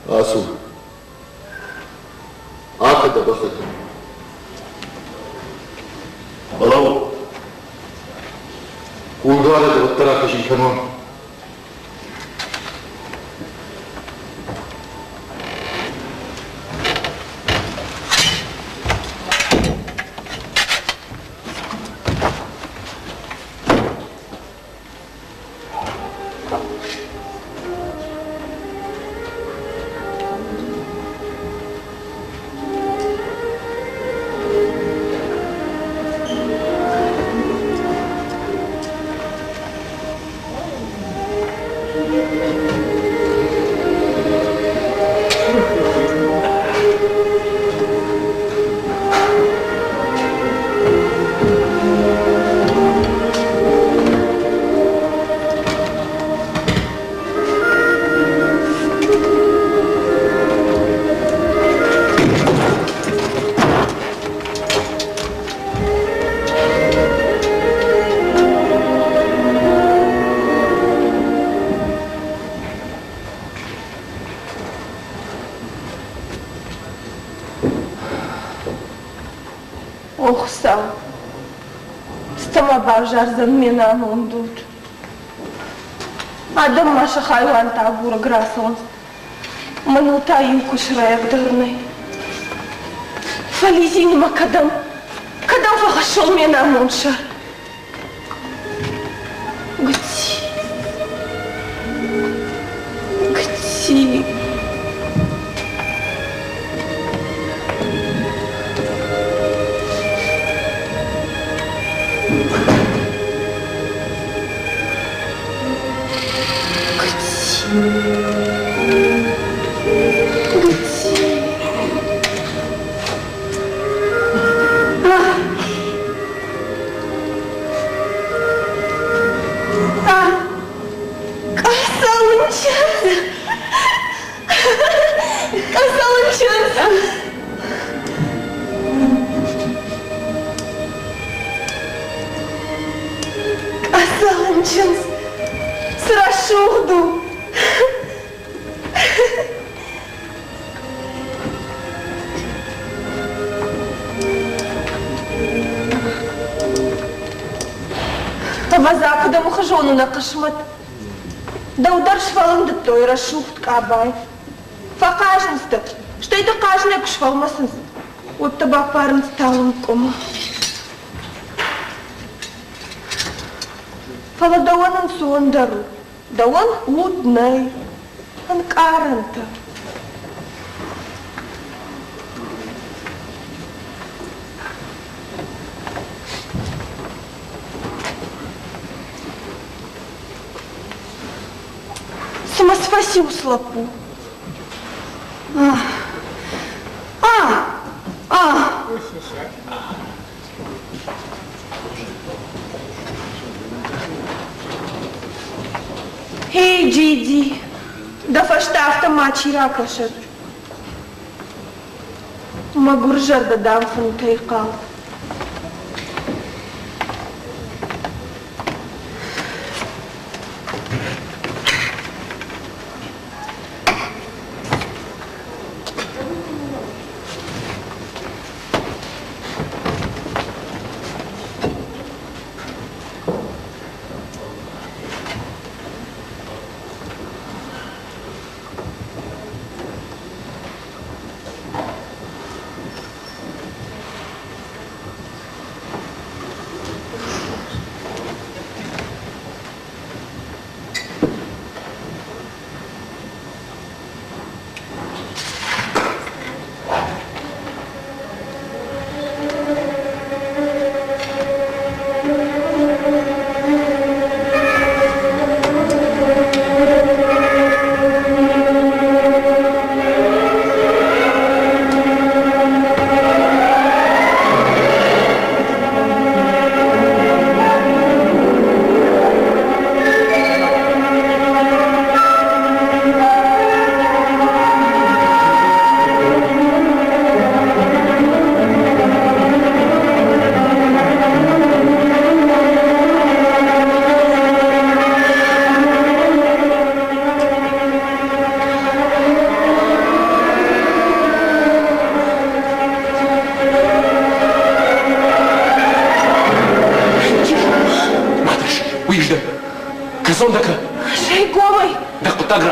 Ацу. Акӕ дӕ бӕхы. Фӕлӕуу. Кулдуары дӕ уӕддӕр ахизын кӕнон. О Хуыцау, цы мӕ бавзардзӕн ме намонд уд? Адӕм ма сӕ хайуантӕ агурӕг рацӕуынц. Мӕныл та иу куы срӕйаг дӕр нӕй. Фӕлидзин мӕ кӕдӕм? Кӕдӕм фӕхӕссон ме намонд сӕр? Гыцци. Гыцци. Гыцци. Гыцци. Къӕсӕлын чындз! Къӕсӕлын чындз! Къӕсӕлын чындз! Цы рӕсугъд у! Ӕвӕдза, куыд ӕмхуызон у нӕ хъысмӕт. Дӕу дӕр сфӕлындыдтой рӕсугъд къабай. Фӕхъазынц дӕ, стӕй дӕ хъазынӕй куы сфӕлмӕцынц, уӕд дӕ баппарынц талынг къуымы. Фӕлӕ дӕуӕн ӕнцондӕр у. Дӕуӕн уд нӕй, ӕнкъарӕнтӕ. Цымӕ цы фӕци уыцы лӕппу? А! А! Эй, Джиди, дӕ фӕстӕ афтӕ мачи ракӕсӕд. Мӕгуыр зӕрдӕ дам фынтӕй хъал.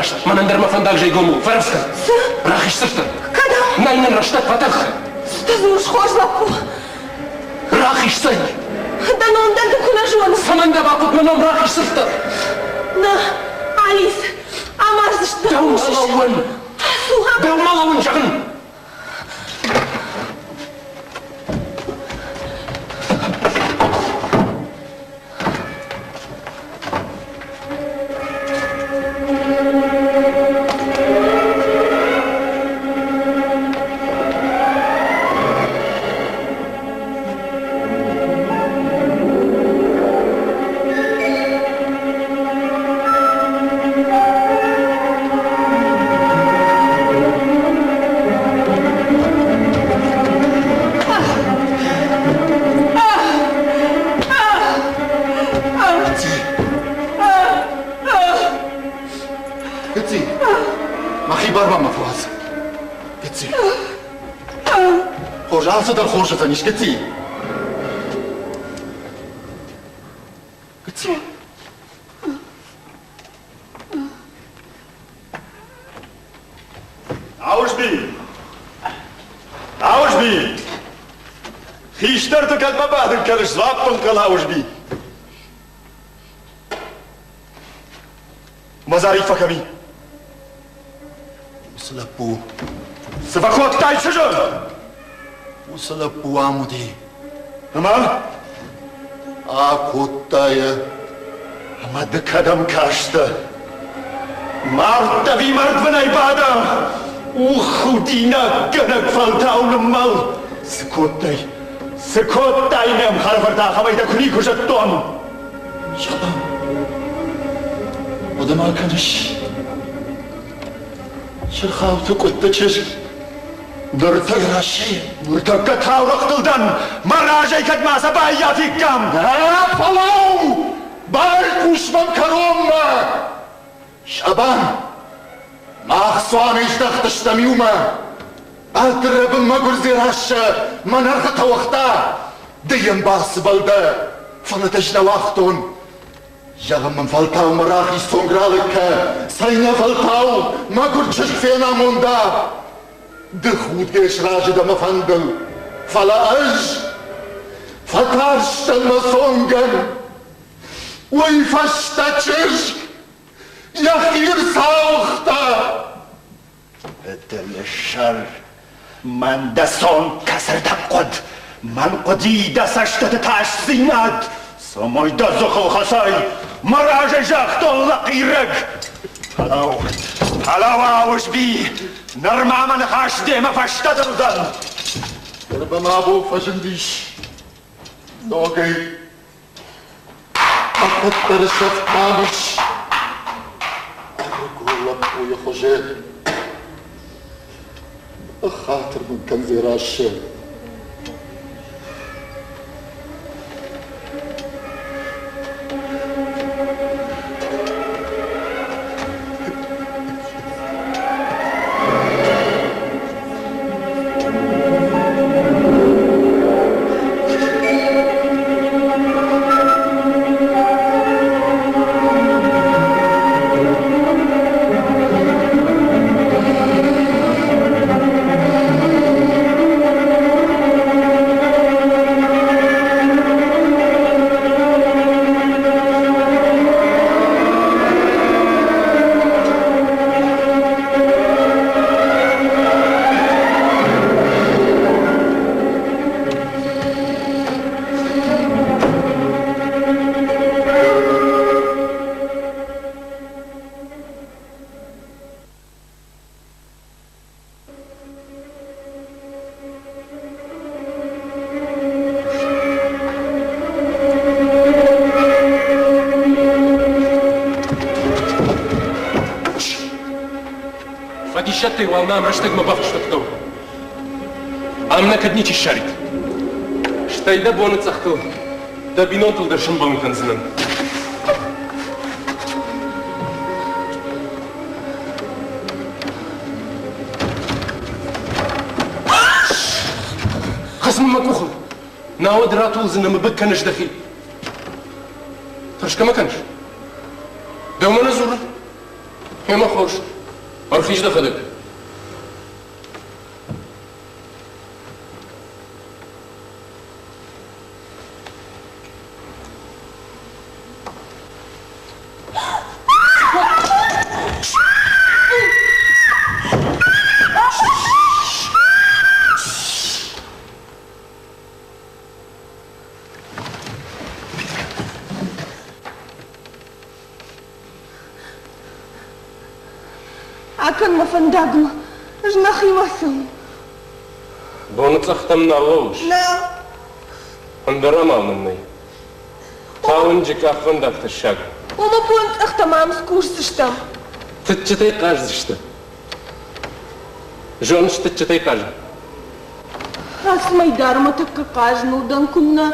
Раст, мӕнӕн дӕр мӕ фӕндаг зӕйгом у. Фӕрӕвдз кӕн. Цы? Рахиз сыфтӕр. Кӕдӕм? Нӕй нын рӕстӕг, фӕтӕх. Цы ты дзурыс, хорз лӕппу? Рахиз цӕй. Дӕ ном дӕр ды куы нӕ зоныс. Цӕмӕн дӕ бахъуыд мӕ ном рахиз сыфтӕр? Нӕ, Алис, амардзысты. Дӕумӕ лӕууын. Ацу, Дӕумӕ лӕууын, зӕгъын. Гыцци, мӕхи бар ма мӕ фӕуадз. Гыцци. Хорз, алцыдӕр хорз уыдзӕнис, Гыцци. Гыцци. Ауызби! Ауызби! Хистӕрты кӕдмӕ бадын кӕныс, дзуапп ӕнхъӕл Ауызби. Мазариффӕ кӕми? Уыцы лӕппу. Цы фӕкодтай чызджы? Уыцы лӕппу ам уыди. Ӕмӕ? Акодта йӕ. Ӕмӕ ды кӕдӕм кастӕ? Мард ӕви мӕрдвынӕй бадӕ? Ух, худинаггӕнӕг фӕлтау ныммӕл! Цы кодтай? Цы кодтай ме мхӕрӕфырт ахӕмӕй дӕ куы никуы зыдтон? Зӕгъӕм, хъуыды ма кӕныс? Сырхауты къуытты чызг Ныртӕккӕ таурӕгътыл дӕн, мӕ разӕй кӕд ма сӕ баййафиккам! Нӕ, фӕлӕуу! Байхъус мӕм кӕронмӕ! Сабан, мах цуаны здӕхтыстӕм иумӕ. Ӕдырӕбын мӕгуыр Дзерассӕ мӕн ӕрхытӕ уагъта. Ды йӕм бацыбӕл дӕ, фӕлӕ дӕ ӕз нӕ уагътон. Зӕгъын мын фӕлтау мӕ рахиз цонг ралыг кӕ, цӕйнӕфӕлтау мӕгуыр чызг фенамонда. Ды худгӕ сразы дӕ мӕ фӕндыл, фӕлӕ ӕз фӕтарстӕн мӕ цонгӕн. Уый фӕстӕ чызг йӕхи рцауыгъта. Дылысӕр, мӕн дӕ цонг кӕцырдӕм хъуыд? Мӕн хъуыди дӕ цӕстыты тасдзинад, цӕмӕй дӕ дзыхыл хӕцай, мӕ разӕй загътон лӕхъирӕг. Фӕлӕуу, фӕлӕуу, Ауызби, нырма мӕ ныхас демӕ фӕстӕдӕр уыдзӕн. Ныр мӕм абон фӕзындис ногӕй Ӕппӕтдӕр сӕфт намыс ӕрыгон лӕппуйы хуызы. Хатыр мын кӕн, Дзерассӕ. Фӕдисӕттӕй уал нӕм рӕстӕгмӕ бафыстӕгтӕ. Ам нӕ кӕд ничи ссарид. Стӕй дӕ боны цъӕхтыл дӕ бинонтыл дӕр сӕмбӕлын кӕндзынӕн. Хӕц мын мӕ къухыл, науӕд ратулдзынӕ мӕ быг кӕныс дӕхи. Тӕрсгӕ ма кӕныс? Дӕумӕ нӕ дзурын? Ӕмӕ хорз. Хорз. Ӕрхиз дӕхӕдӕг. Акӕн мӕ фӕндагмӕ, ӕз нӕхимӕ цӕуын. Боныцъӕхтӕм нал лӕууыс? Нал. Ӕндӕр амал мын нӕй. Талынджы къахвӕндаг тӕссаг. Ома боныцъӕхтӕм ам скусдзыстӕм. Тыччытӕй хъаздзысты. Зоныс тыччытӕй хъазын? Ацы мӕйдар мӕ тӕккӕ хъазыныл дӕн куыннӕ.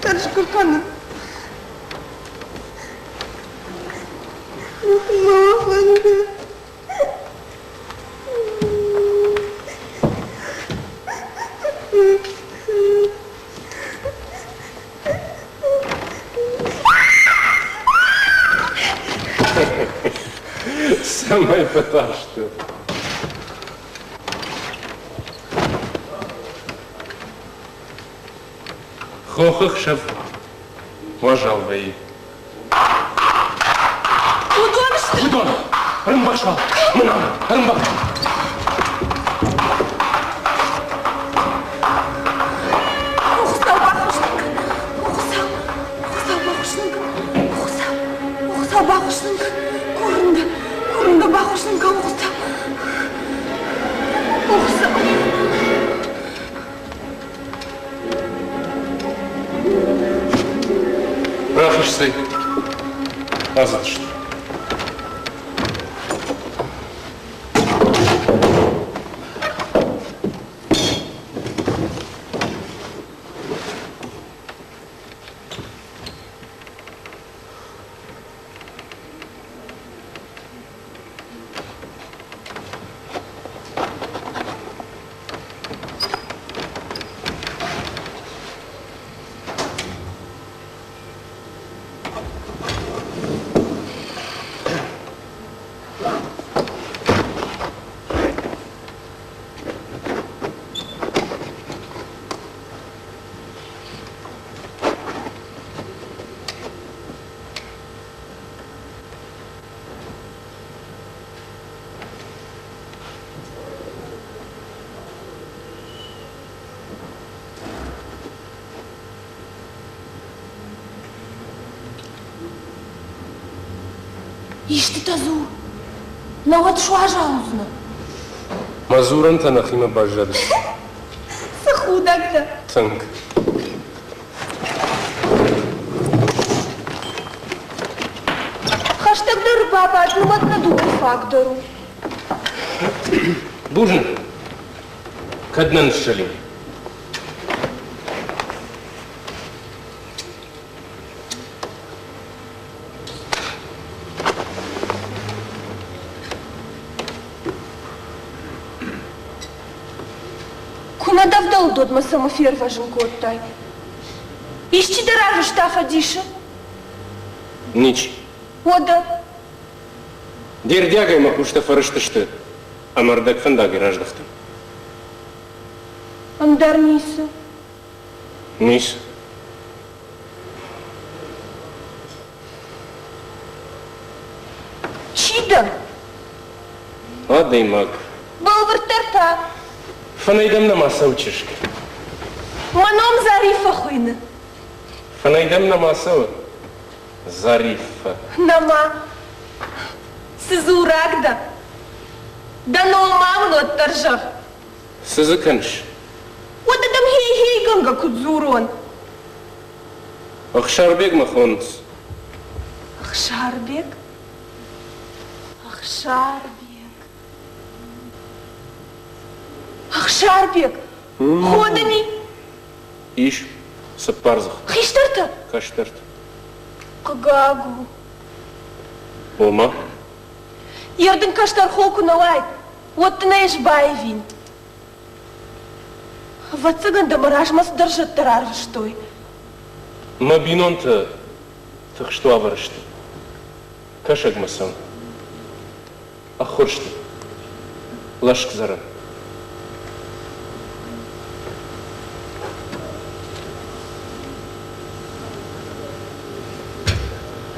Тӕрсгӕ кӕнын. Мӕ фӕнды. Цӕмӕй фӕтарстӕн? Хохы хсӕв уазал вӕййы. Уыдон сты? Уыдон! Ӕрӕмбӕхс уал! Мӕнӕн! Ӕрӕмбӕхс! О, Хуыцау, баххуыс нын кӕн! О, Хуыцау! Хуыцау, баххуыс нын кӕн! О, Хуыцау! О, Хуыцау, баххуыс нын кӕн! Курын дӕ! Курын дӕ, баххуыс нын кӕн, Хуыцау! О, Хуыцау! Рахызтӕй ацыдысты. Истытӕ дзур, науӕд суазал уыдзынӕ. Мӕ дзурӕнтӕ нӕхимӕ баззадысты. Цы худӕг дӕ! Тынг. Хӕстӕгдӕр бабад, нымӕт нӕ дыууӕ фаг дӕр у. Бузныг. Кӕд нӕ ныссӕлин? Куы нӕ дӕ вдӕлд, уӕд мӕ цӕмӕ фервӕзын кодтай? Исчи дӕ рарвыста фӕдисы? Ничи. Уӕдӕ? Де рдиагӕй мӕ хъустӕ фӕрыстысты ӕмӕ ӕрдӕгфӕндагӕй раздӕхтӕн. Ӕндӕр ницы. Ницы. Чи дӕ? Адӕймаг. Бӕлвырддӕр та? Фынӕй дӕм нӕма цӕуы чызг? Мӕ ном Зариффӕ хуыйны. Фынӕй дӕм нӕма цӕуы? Зариффӕ. Нӕма. Цы дзурӕг дӕ? Дӕ ном ма мын уӕддӕр зӕгъ. Цы дзы кӕныс? Уӕдӕ дӕм хей-хейгӕнгӕ куыд дзурон? Ӕхсарбег мӕ хонынц. Ӕхсарбег? Ӕхсарбег. Ӕхсарбег! Ходыни? Ис. Цыппар дзых. Хистӕртӕ? Кӕстӕртӕ. Хъыгаг у. Ома? Йер дын кӕстӕр хо куы нӕ уаид, уӕд дын ӕй ӕз баивин. Ӕвӕццӕгӕн дӕ мӕ размӕ цыдӕр зӕдтӕ рарвыстой. Мӕ бинонтӕ тыхст уавӕры сты. Кӕсӕгмӕ цӕуын. Ӕххуырсты. Лӕскъдзӕрӕн.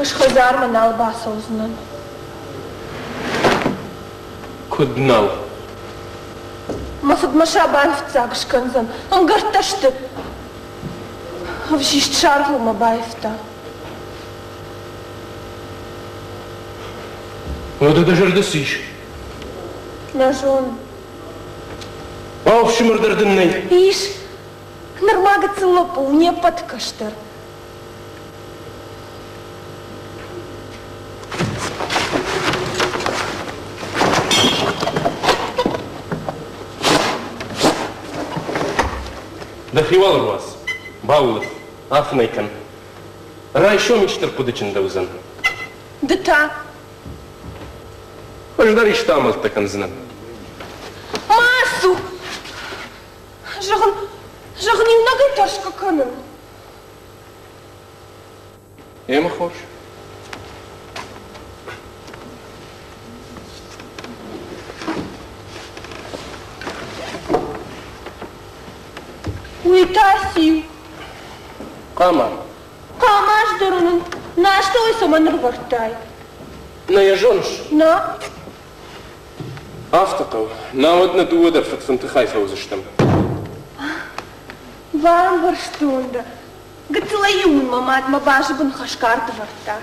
Ӕз хӕдзармӕ нал бацӕудзынӕн. Куыд нал? Мӕ фыд мӕ Сабан фыццаг скӕндзӕн. Ӕмгӕрттӕ сты. Ӕвзист саргъыл мӕ баивта. Уӕдӕ дӕ зӕрды цы ис? Нӕ зонын. Ӕфсымӕр дӕр дын нӕй? Ис. Нырма гыццыл лӕппу у, не ппӕты кӕстӕр. Дӕхи уал ӕруадз, баулӕф, афынӕй кӕн. Райсом исты ӕрхъуыдычындӕуыдзӕн. Ды та? Ӕз дӕр исты амӕлттӕ кӕндзынӕн. Ма ацу! Зӕгъын, зӕгъын иунӕгӕй тӕрсгӕ кӕнын. Ӕмӕ хорз. Уый та циу? Хъама. Хъама сдӕрын ын нӕ астӕуӕй цӕмӕн ӕрывӕрдтай? Нӕ йӕ зоныс? Нӕ. Афтӕ хъӕуы. Науӕд нӕ дыууӕ дӕр фыдфынты хай фӕуыдзыстӕм. Бамбӕрстон дӕ. Гыццылӕй-иу мын мӕ мад мӕ базы бын хӕсгард ӕвӕрдта.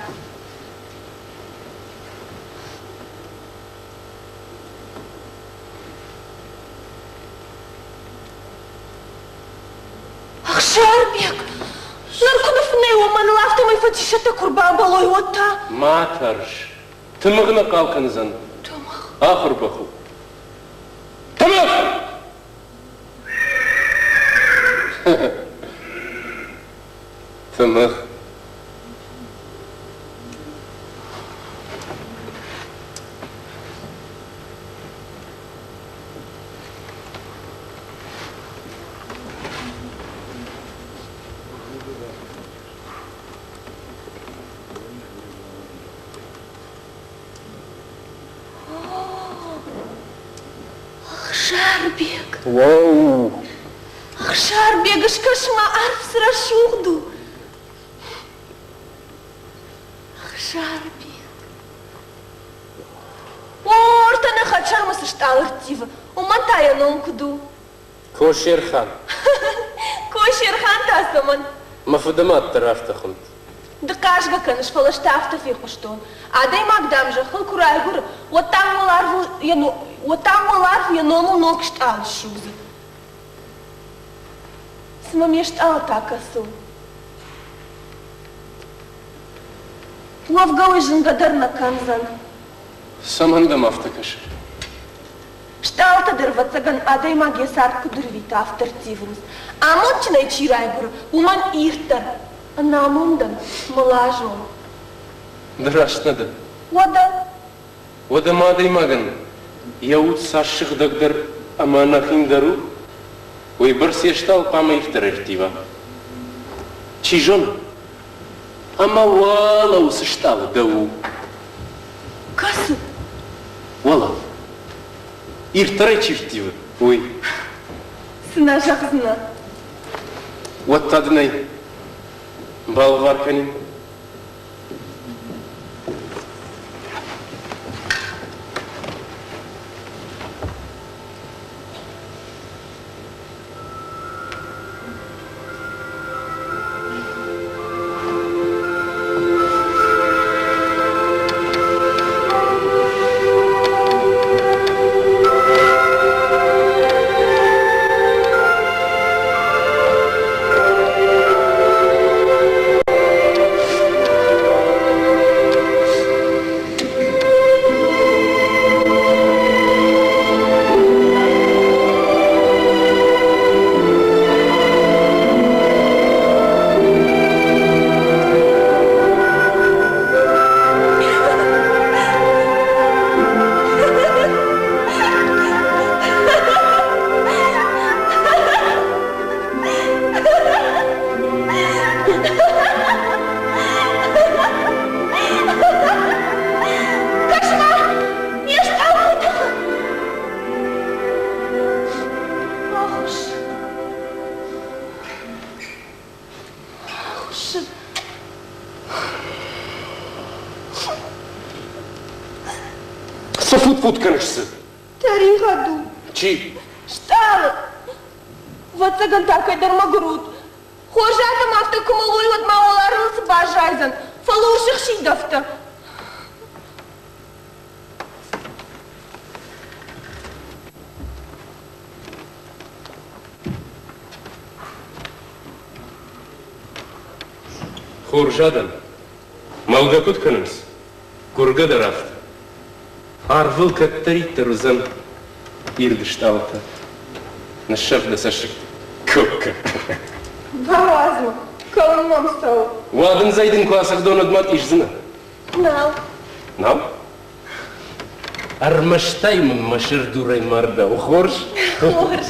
Ӕхсарбег! Ныр куы ныффынӕй уон, мӕныл афтӕмӕй фӕдисӕттӕ куы рбамбӕлой, уӕд та? Ма тӕрс. Тымыгъ нӕ хъал кӕндзӕн. Тымыгъ? Ахуыр бӕх у. Тымыгъ! Тымыгъ. Ӕхсарбег! Уӕуу! Ӕхсарбег, скӕс-ма, арв цы рӕсугъд у! Ӕхсарбег! О, ӕртӕ нӕ хӕдсӕрмӕ цы стъалы рттивы, уымӕн та йӕ ном куыд у? Косерхан. Косерхан та цӕмӕн? Мӕ фыдымад дӕр афтӕ хуынд. Ды хъазгӕ кӕныс, фӕлӕ ӕз та афтӕ фехъуыстон. Адӕймаг, дам, зӕххыл куы райгуыры, уӕд, дам, уӕларвыл йӕ, уӕд, дам, уӕларв йӕ номыл ног стъалы ссудзы. Цымӕ ме стъалы та кӕцы у? Уӕвгӕ уый зынгӕ дӕр нӕ кӕндзӕн. Цӕмӕн дӕм афтӕ кӕсы? Стъалытӕ дӕр, ӕвӕццӕгӕн, адӕймаг йӕ цард куыд ӕрвиты, афтӕ ӕрттивынц. Амондджынӕй чи райгуыры, уымӕн ирддӕр, ӕнамондӕн, мылазон. Ды раст нӕ дӕ. Уӕдӕ? Уӕдӕ ма адӕймагӕн йӕ уд цас сыгъдӕгдӕр ӕмӕ ӕнӕхиндӕр у, уыйбӕрц йе стъалы хъуамӕ ирддӕр ӕрттива. Чи зоны, ӕмӕ уӕлӕ уыцы стъалы дӕу у. Кӕцы? Уӕлӕ. Ирддӕрӕй чи рттивы, уый. Цы нӕ зӕгъдзынӕ? Уӕд та дын ӕй балӕвар кӕнин. Цы фут-фут кӕныс, цы? Тӕригъӕд у. Чи? Стъалы. Ӕвӕццӕгӕн та кӕйдӕр мӕгуыр уд. Хорз адӕм афтӕ куы мӕлой, уӕд ма уӕларвыл цы баззайдзӕн? Фӕлӕ урс ӕхсидӕвтӕ. Хорз адӕм, мӕлгӕ куыд кӕнынц, гуыргӕ дӕр афтӕ. Арвыл кӕддӕриддӕр уыдзӕн ирд стъалытӕ. Ныссӕрф дӕ цӕссыгтӕ. Куыкк. Бауадз мӕ, кӕуын мӕм цӕуы. Уадындзӕй дын куы ацӕгъдон, уӕд ма тъиздзынӕ? Нал. Нал? Ӕрмӕстӕй мын мӕ сырдурӕй мардау, хорз? Хорз.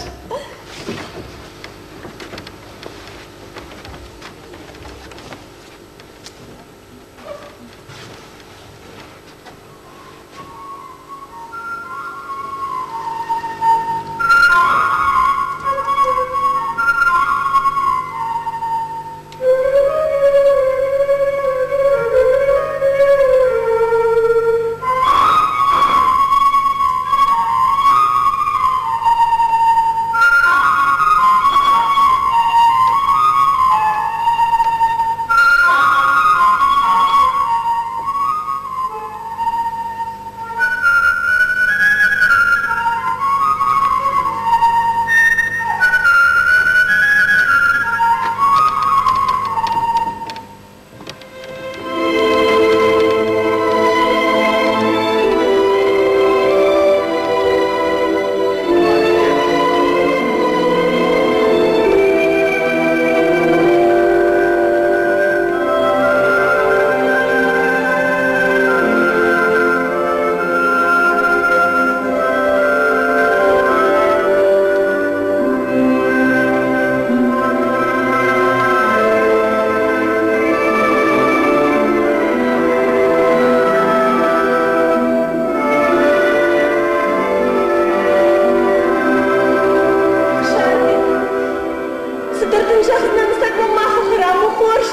Цыдӕр дын зӕгъдзынӕн, цӕгмӕ ма фӕхӕрам у хорз.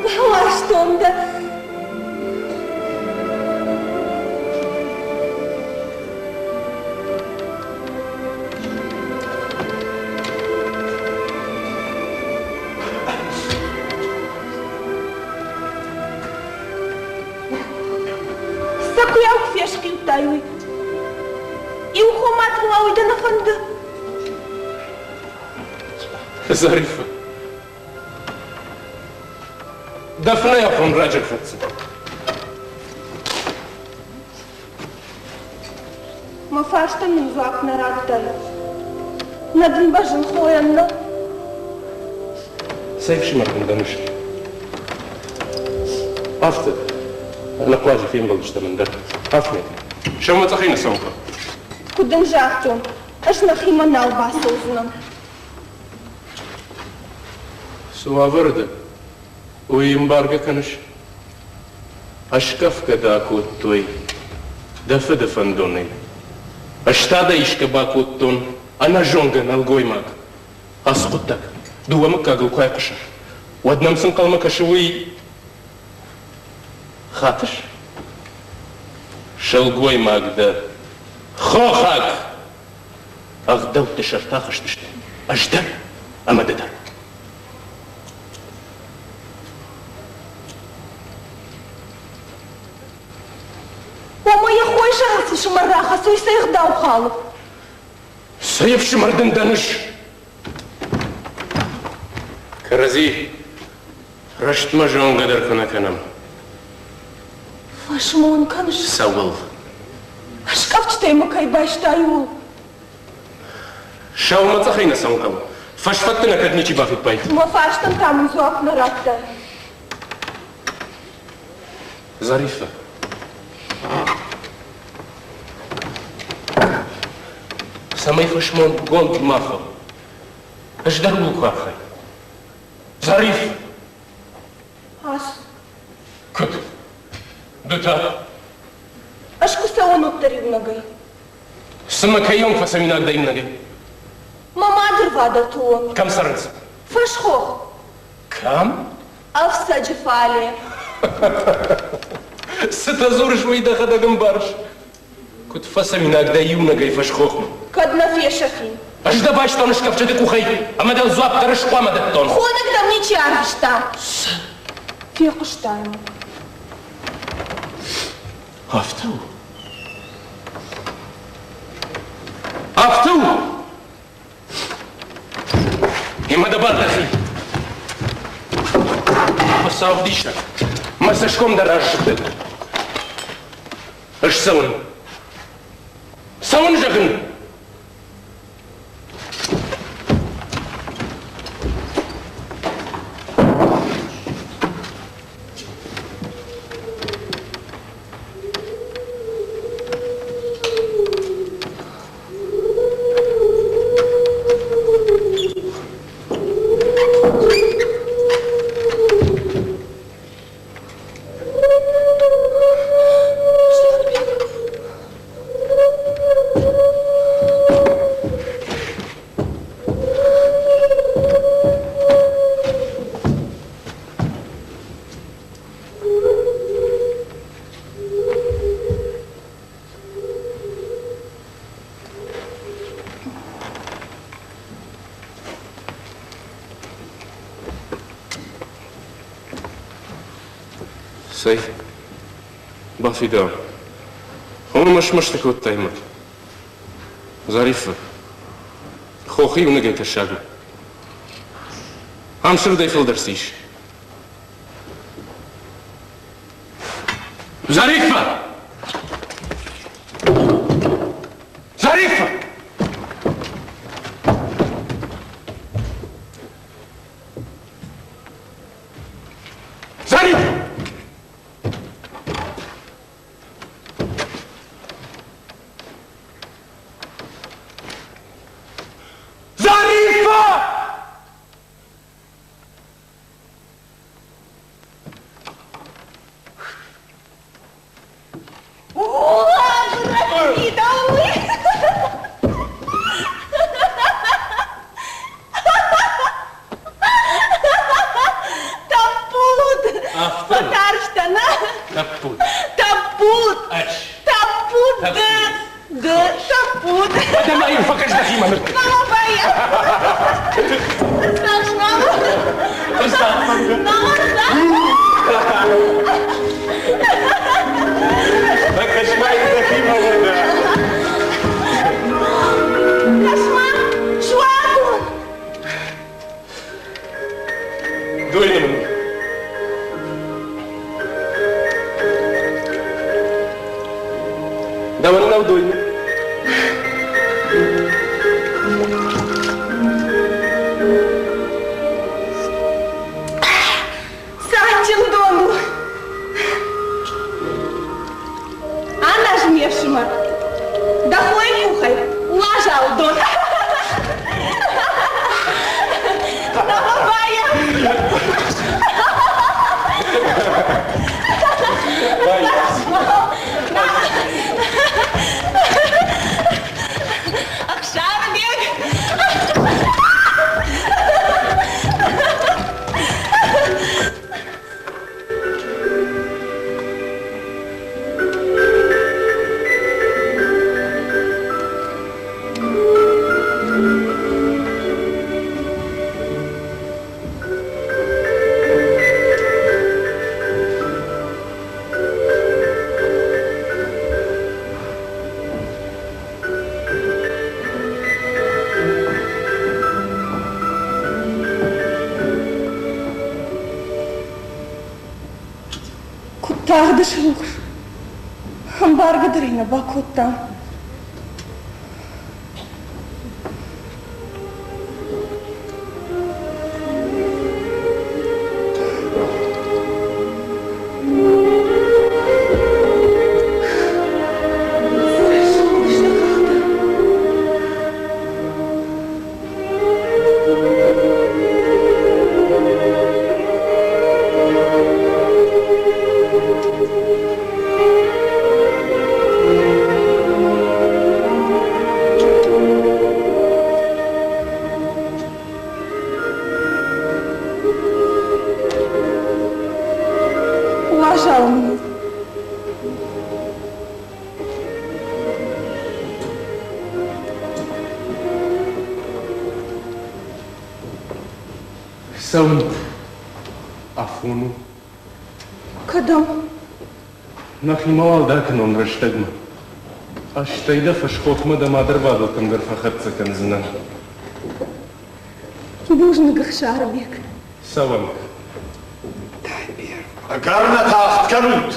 Бауарзтон дӕ. Цӕкуыйау куы фесхъиудтай уый. Иу хо ма дын уа, уый дӕ нӕ фӕнды? Зариффӕ, дӕ фынӕй афон раджы ӕрхӕццӕ. Мӕ фарстӕн мын дзуапп нӕ радтай. Нӕ дын бӕззын хойӕн, нӕ. Цӕй фсымӕр дын дӕ нысан? Афтӕ, ӕнӕхъуаджы фембӕлдыстӕм ӕндӕр. Афнет, сӕумӕцъӕхӕй нӕ цӕуын хъӕуы. Куыд дын загътон, ӕз нӕхимӕ нал бацӕудзынӕн. Цы уавӕры дӕ, уый ӕмбаргӕ кӕныс? Ӕскъӕфгӕ дӕ акодтой дӕ фыды фӕндонӕй. Ӕз та дӕ исгӕ бакодтон ӕнӕзонгӕ нӕлгоймаг. Ацы хъуыддаг дыууӕ мыггагыл куы айхъуыса, уӕд нӕм цы нхъӕлмӕ кӕсы, уый хатыс? Сылгоймаг дӕ, хохаг! Ӕгъдӕутты сӕртӕ ахызтысты ӕз дӕр ӕмӕ ды дӕр. Ома йӕ хойы сӕрыл цы фсымӕр рахӕссы, уый цӕй ӕгъдау халы? Цӕй ӕфсымӕр дын дӕ ныфс? Кӕрӕдзи рӕстмӕ зонгӕ дӕр куы нӕ кӕнӕм. Фӕсмон кӕныс? Цӕуыл? Ӕскъӕфджытӕй мӕ кӕй байстай, ууыл. Сӕумӕцъӕхӕй нӕ цӕуын хъӕуы. Фӕсфӕдты нӕ кӕд ничи бафиппайд. Мӕ фарстӕн та мын дзуапп нӕ радтай. Зариффӕ. Цӕмӕй фӕсмонгонд ма фӕу. Ӕз дӕр ууыл куы архайын. Зариф! Ацу. Куыд? Ды та? Ӕз куы цӕуон уӕддӕр иунӕгӕй. Цымӕ кӕйонг фӕцӕуинаг дӕ иунӕгӕй? Мӕ мады рвадӕлты онг. Кӕм цӕрынц? Фӕсхох. Кӕм? Ӕфцӕджы фале. Цытӕ дзурыс, уый дӕхӕдӕг ӕмбарыс? Куыд фӕцӕуинаг дӕ иунӕгӕй фӕсхохмӕ? Кӕд нӕ фесӕфин. Ӕз дӕ байстон скъӕфджыты къухӕй ӕмӕ дӕ дзуапп дӕр ӕз хъуамӕ дӕттон. Хонӕг дӕм ничи арвыста. Фехъуыстай мӕ. Афтӕ у. Афтӕ у. Ӕмӕ дӕ бар дӕхи. Хуыцау диссаг. Мӕ цӕсгом дӕр раззыдта. Ӕз цӕуын. Цӕуын, зӕгъын! Цӕй, бафидауӕм. Омӕ мӕ смӕсты кодтай мад. Зариффӕ, хохы иунӕгӕй тӕссаг у. Ам сырдӕй фылдӕр цы ис? Зариффӕ! Зариффӕ! Зариффӕ! Зариффӕ! О, рафидауы! Тӕппуд! Фӕтарстӕн, а? Тӕппуд. Тӕппуд! Ӕз. Тӕппуд ды! Ды тӕппуд! Уӕдӕ ма иу фӕкӕс дӕхимӕ ныр. Мама, байа! Страшно! Мама, Фӕкӕс-ма иу дӕхимӕ уӕдӕ. Кӕс-ма, суадон! Дойны мын. Дӕуӕн нӕу дойны? Садджын дон у. Аназ, ме фсымӕр, дӕ хойы къухӕй уазал дон. Давай! Ӕхсарбег! Куыд тагъд срухс, ӕмбаргӕ дӕр ӕй нӕ бакодта. Цы рӕсугъд сты хӕхтӕ! Цӕуынт афон у. Кӕдӕм? Нӕхимӕ уал дӕ акӕнон рӕстӕгмӕ. Стӕй дӕ фӕсхохмӕ дӕ мадӕрвадӕлтӕм дӕр фӕхӕццӕ кӕндзынӕн. Бузныг, Ӕхсарбег. Цӕуӕм. Ӕгӕр нӕ тагъд кӕнут!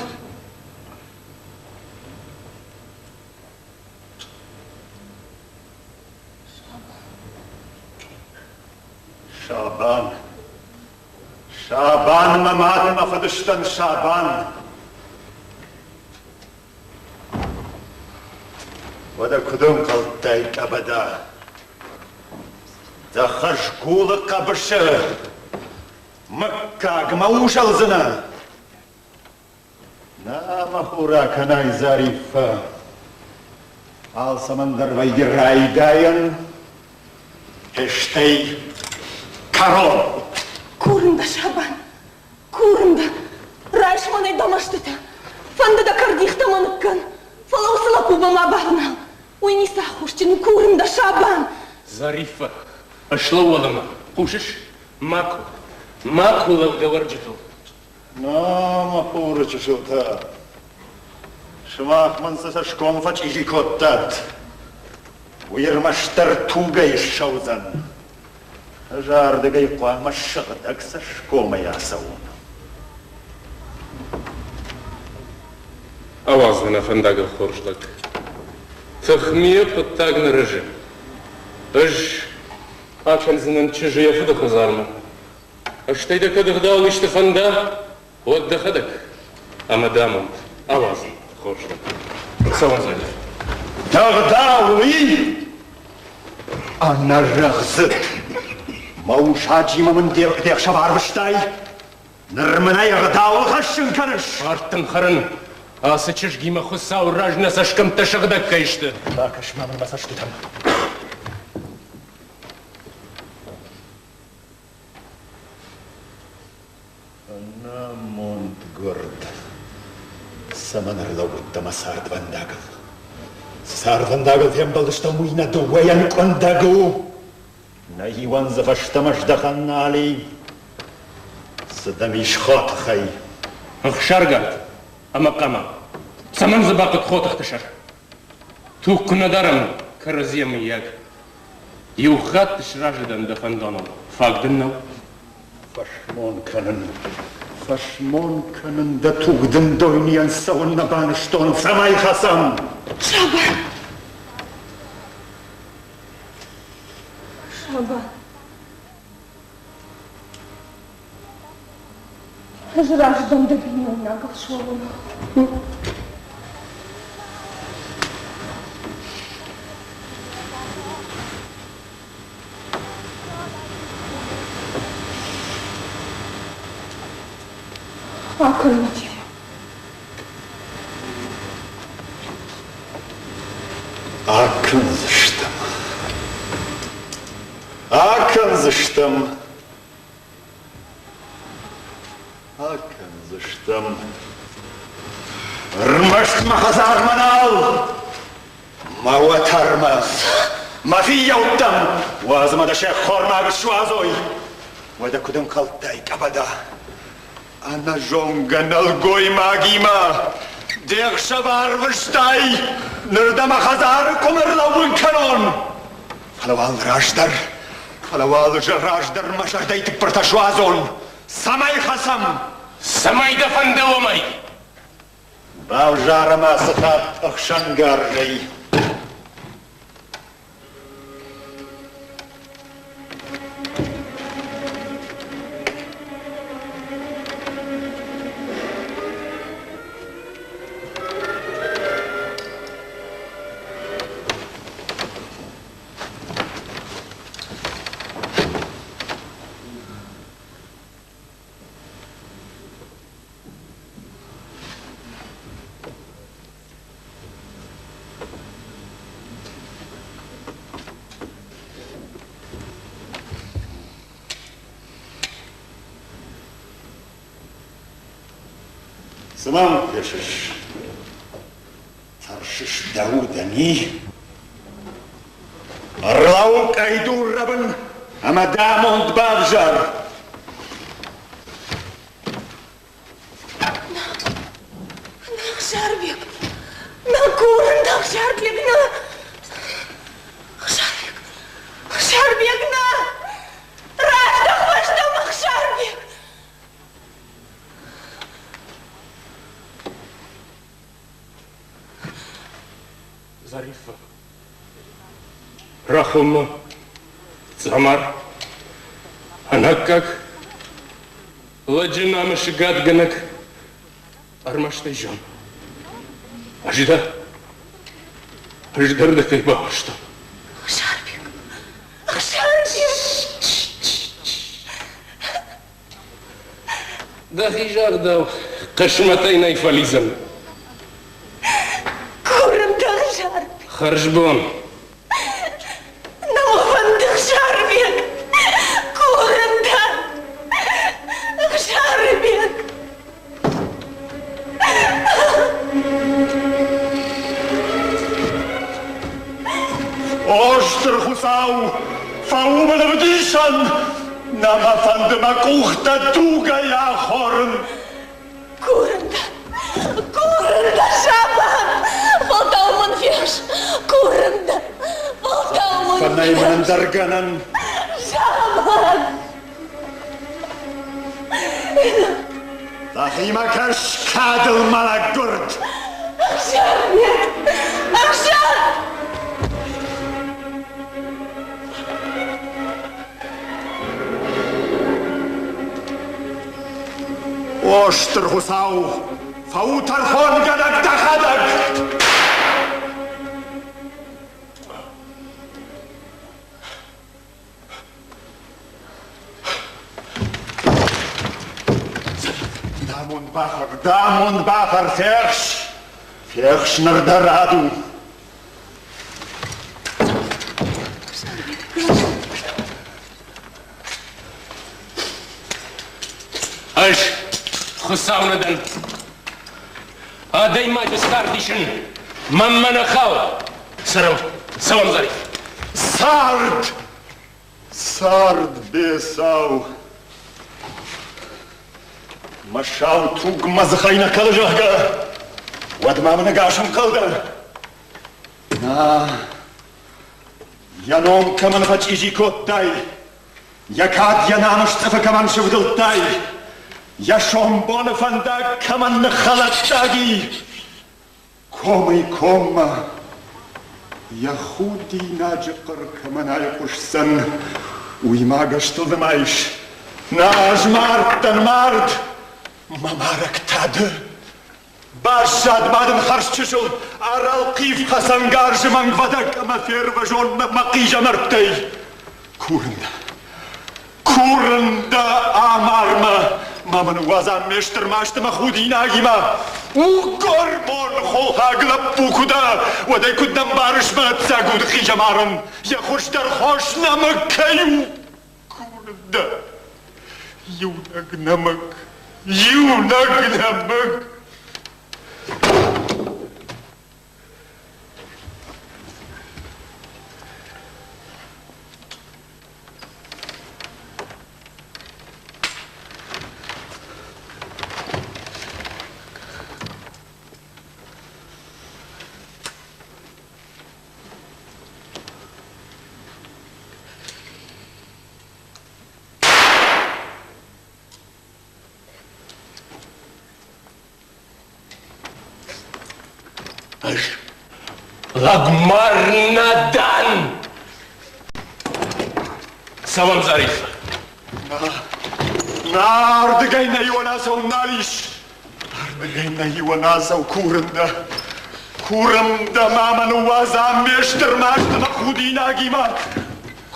Сабан. Сабан, мӕ мад мӕ фыдыстӕн, Сабан. Уӕдӕ куыд ӕнхъӕлдтай, къӕбӕда? Дӕ хӕзгулы хъӕбысы мыггагмӕ узӕлдзынӕ? Нӕ мӕ хур акӕнай, Зариффӕ, алцӕмӕн дӕр вӕййы райдайӕн, стӕй кӕрон. Курын дӕ, Сабан, курын дӕ, райс мӕнӕй дӕ мӕстытӕ, фӕнды дӕ кӕрдихтӕ ма ныккӕн, фӕлӕ уыцы лӕппумӕ ма бавнал. Уый ницы аххосджын у, курын дӕ, Сабан. Зариффӕ, слӕуу уӕлӕмӕ, хъусыс? Макуы, макуы лӕу дӕ уӕрджытыл. Нӕ, мӕ хуры чысылтӕ, сымах мын цы цӕсгом фӕчъизи кодтат, уый ӕрмӕстдӕр тугӕй ссӕудзӕн. Ӕз ардыгӕй хъуамӕ сыгъдӕг цӕсгомӕй ацӕуон. Ауадз мӕ нӕ фӕндагыл хорз лӕг. Тыхмийы хъуыддаг нӕ рӕзы. Ӕз акӕндзынӕн чызджы йӕ фыды хӕдзармӕ. Стӕй дӕ кӕд ӕгъдауыл исты фӕнда, уӕд дӕхӕдӕг ӕмӕ дӕ амонд ауадз, хорз лӕг. Цӕуӕн Залих. Ӕгъдау и? Ӕнӕрӕгъдзыд! Мӕ усаджимӕ мын де хсӕв арвыстай? Ныр мын ӕй ӕгъдауыл хӕссын кӕныс? Ард дын хӕрын, ацы чызгимӕ Хуыцауы раз нӕ цӕсгӕмттӕ сыгъдӕг кӕй сты. Бакӕс-ма мын мӕ цӕстытӕм. Ӕнамонд гуырд, цӕмӕн ӕрлӕууыдтӕ мӕ цардвӕндагыл? Цы цардвӕндагыл фембӕлдыстӕм, уый нӕ дыууӕйӕн къуындӕг у. Нӕ иуӕн дзы фӕстӕмӕ здӕхӕн нал и. Цы дӕм ис хотыхӕй? Ӕхсаргард ӕмӕ хъама. Цӕмӕн дзы бахъуыд хотыхты сӕр? Туг куы нӕ дарӕм кӕрӕдзийӕ мыййаг. Иу хатт сразы дӕн дӕ фӕндоныл, фаг дын нӕу? Фӕсмон кӕнын, фӕсмон кӕнын, дӕ туг дын дойныйӕн цӕуыннӕ банызтон, цӕмӕй хӕцӕм? Сабан! Сабан! Ӕз разы дӕн дӕ бинойнагыл суӕвыныл. Акӕн мӕ демӕ. Акӕндзыстӕм. Акӕндзыстӕм. Акӕндзыстӕм. Ӕрмӕст мӕ хӕдзармӕ нал, мӕ уӕтӕрмӕ, мӕ фиййӕуттӕм, уадз мӕ дӕ се ххормаг суадзой. Уӕдӕ куыд ӕнхъӕлдтай, къӕбӕда? Ӕнӕзонгӕ нӕлгоймагимӕ де хсӕв арвыстай, ныр дӕ мӕ хӕдзары къуым ӕрлӕууын кӕнон. Фӕлӕ уал раздӕр, фӕлӕ уал раздӕр мӕ зӕрдӕйы тыппыртӕ суадзон, цӕмӕй хӕцӕм. Цӕмӕй дӕ фӕнды, уымӕй. Бавзарӕм ацы хатт ӕхсӕнгарзӕй. Цы мӕм кӕсыс? Тӕрсыс дӕ удӕн, и? Ӕрлӕуу къӕйдуррӕбын ӕмӕ дӕ амонд бавзар! Ӕхсарбег, нӕ! Ӕхсарбег! Ӕхсарбег, нӕ! Раздӕх фӕстӕмӕ, Ӕхсарбег! Зариффӕ. Рахонмӕ, цъамар, ӕнаккаг, лӕджы намысы гадгӕнӕг, ӕрмӕст ӕй зон. Ӕз дӕ, ӕз дӕр дӕ кӕй бауарзтон. Ӕхсарбег, Ӕхсарбег! Дӕхи загъдау, хъысмӕтӕй нӕй фӕлидзӕн. Курын дӕ, Ӕхсарбег. Хӕрзбон. Нӕ мӕ фӕнды, Ӕхсарбег. Курын дӕ, Ӕхсарбег. О, Стыр Хуыцау, фӕу мын ӕвдисӕн, нӕ мӕ фӕнды мӕ къухтӕ тугӕй ахорын. Курын дӕ, курын дӕ, Сабан, фӕлтау мын фехс, курын дӕ, фӕлтау мын Фӕнӕй мын ӕндӕр гӕнӕн. Сабан! Дӕхимӕ кӕс, кадыл мӕлӕг гуырд! Ӕхсарбег! Ӕхсар! О, Стыр Хуыцау, фӕу тӕрхонгӕнӕг дӕхӕдӕг! Дӕ амонд бахӕр, дӕ амонд бахӕр, фехс! Фехс ныр дӕ рад у! Ӕз Хуыцау нӕ дӕн. Адӕймаджы цард исын мӕнмӕ нӕ хауы. Цӕрӕм, цӕуӕм, Зариф. Цард! Цард, бецау! Мӕ сау туг мӕ дзыхӕй нӕ кӕлы, зӕгъгӕ, уӕд ма мын ӕгас ӕнхъӕл дӕн. Нӕ, йӕ ном кӕмӕн фӕчъизи кодтай, йӕ кад, йӕ намыс цъыфы кӕмӕн сывдылдтай, йӕ сомбоны фӕндаг кӕмӕн ныххӕлӕттаг и, Комӕй коммӕ йӕ худинаджы хъӕр кӕмӕн айхъуысдзӕн, уый ма гӕстыл нымайыс? Нӕ, ӕз мард дӕн, мард! Мӕ марӕг та ды! Баззад ма дын хӕрзчысыл ӕрӕлхъив хӕцӕнгарзы мӕнгвӕдӕг ӕмӕ фервӕзон мӕ хъизӕмӕрттӕй. Курын дӕ, Курын дӕ, амар мӕ, ма мын уадза ме стыр маст ӕмӕ худинагимӕ. У гормон хохаг лӕппу куы дӕ, уӕд ӕй куыд нӕ мбарыс мӕ ӕцӕг уды хъизӕмарӕн, йӕ хуыздӕр хос нӕмыг кӕй у. Курын дӕ, иунӕг нӕмыг, иунӕг нӕмыг. Ӕз лӕгмар нӕ дӕн! Цӕуӕм, Зариф. Нӕ, ардыгӕй нӕ иуӕн ацӕуын нал ис. Ардыгӕй нӕ иуӕн ацӕу, курын дӕ. Курын дӕ, ма мӕ ныууадз ам ме стыр маст ӕмӕ худинагимӕ.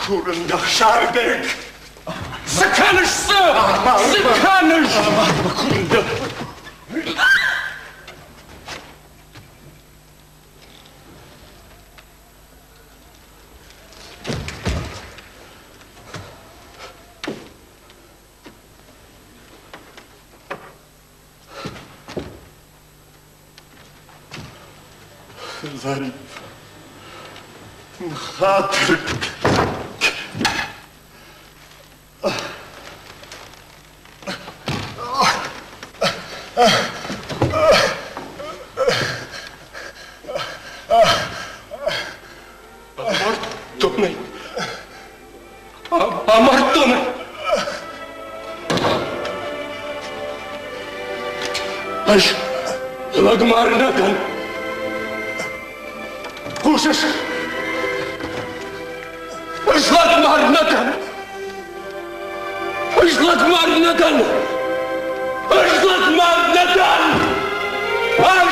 Курын дӕ, Ӕхсарбег. Цы кӕныс, цы? Цы кӕныс? Курын дӕ. Зариф, хатыр. Амардтон ӕй. Амардтон ӕй. Ӕз лӕгмар нӕ дӕн. Хъусыс? Ӕз лӕгмар нӕ дӕн. Ӕз лӕгмар нӕ дӕн. Ӕз лӕгмар нӕ дӕн. Ӕз!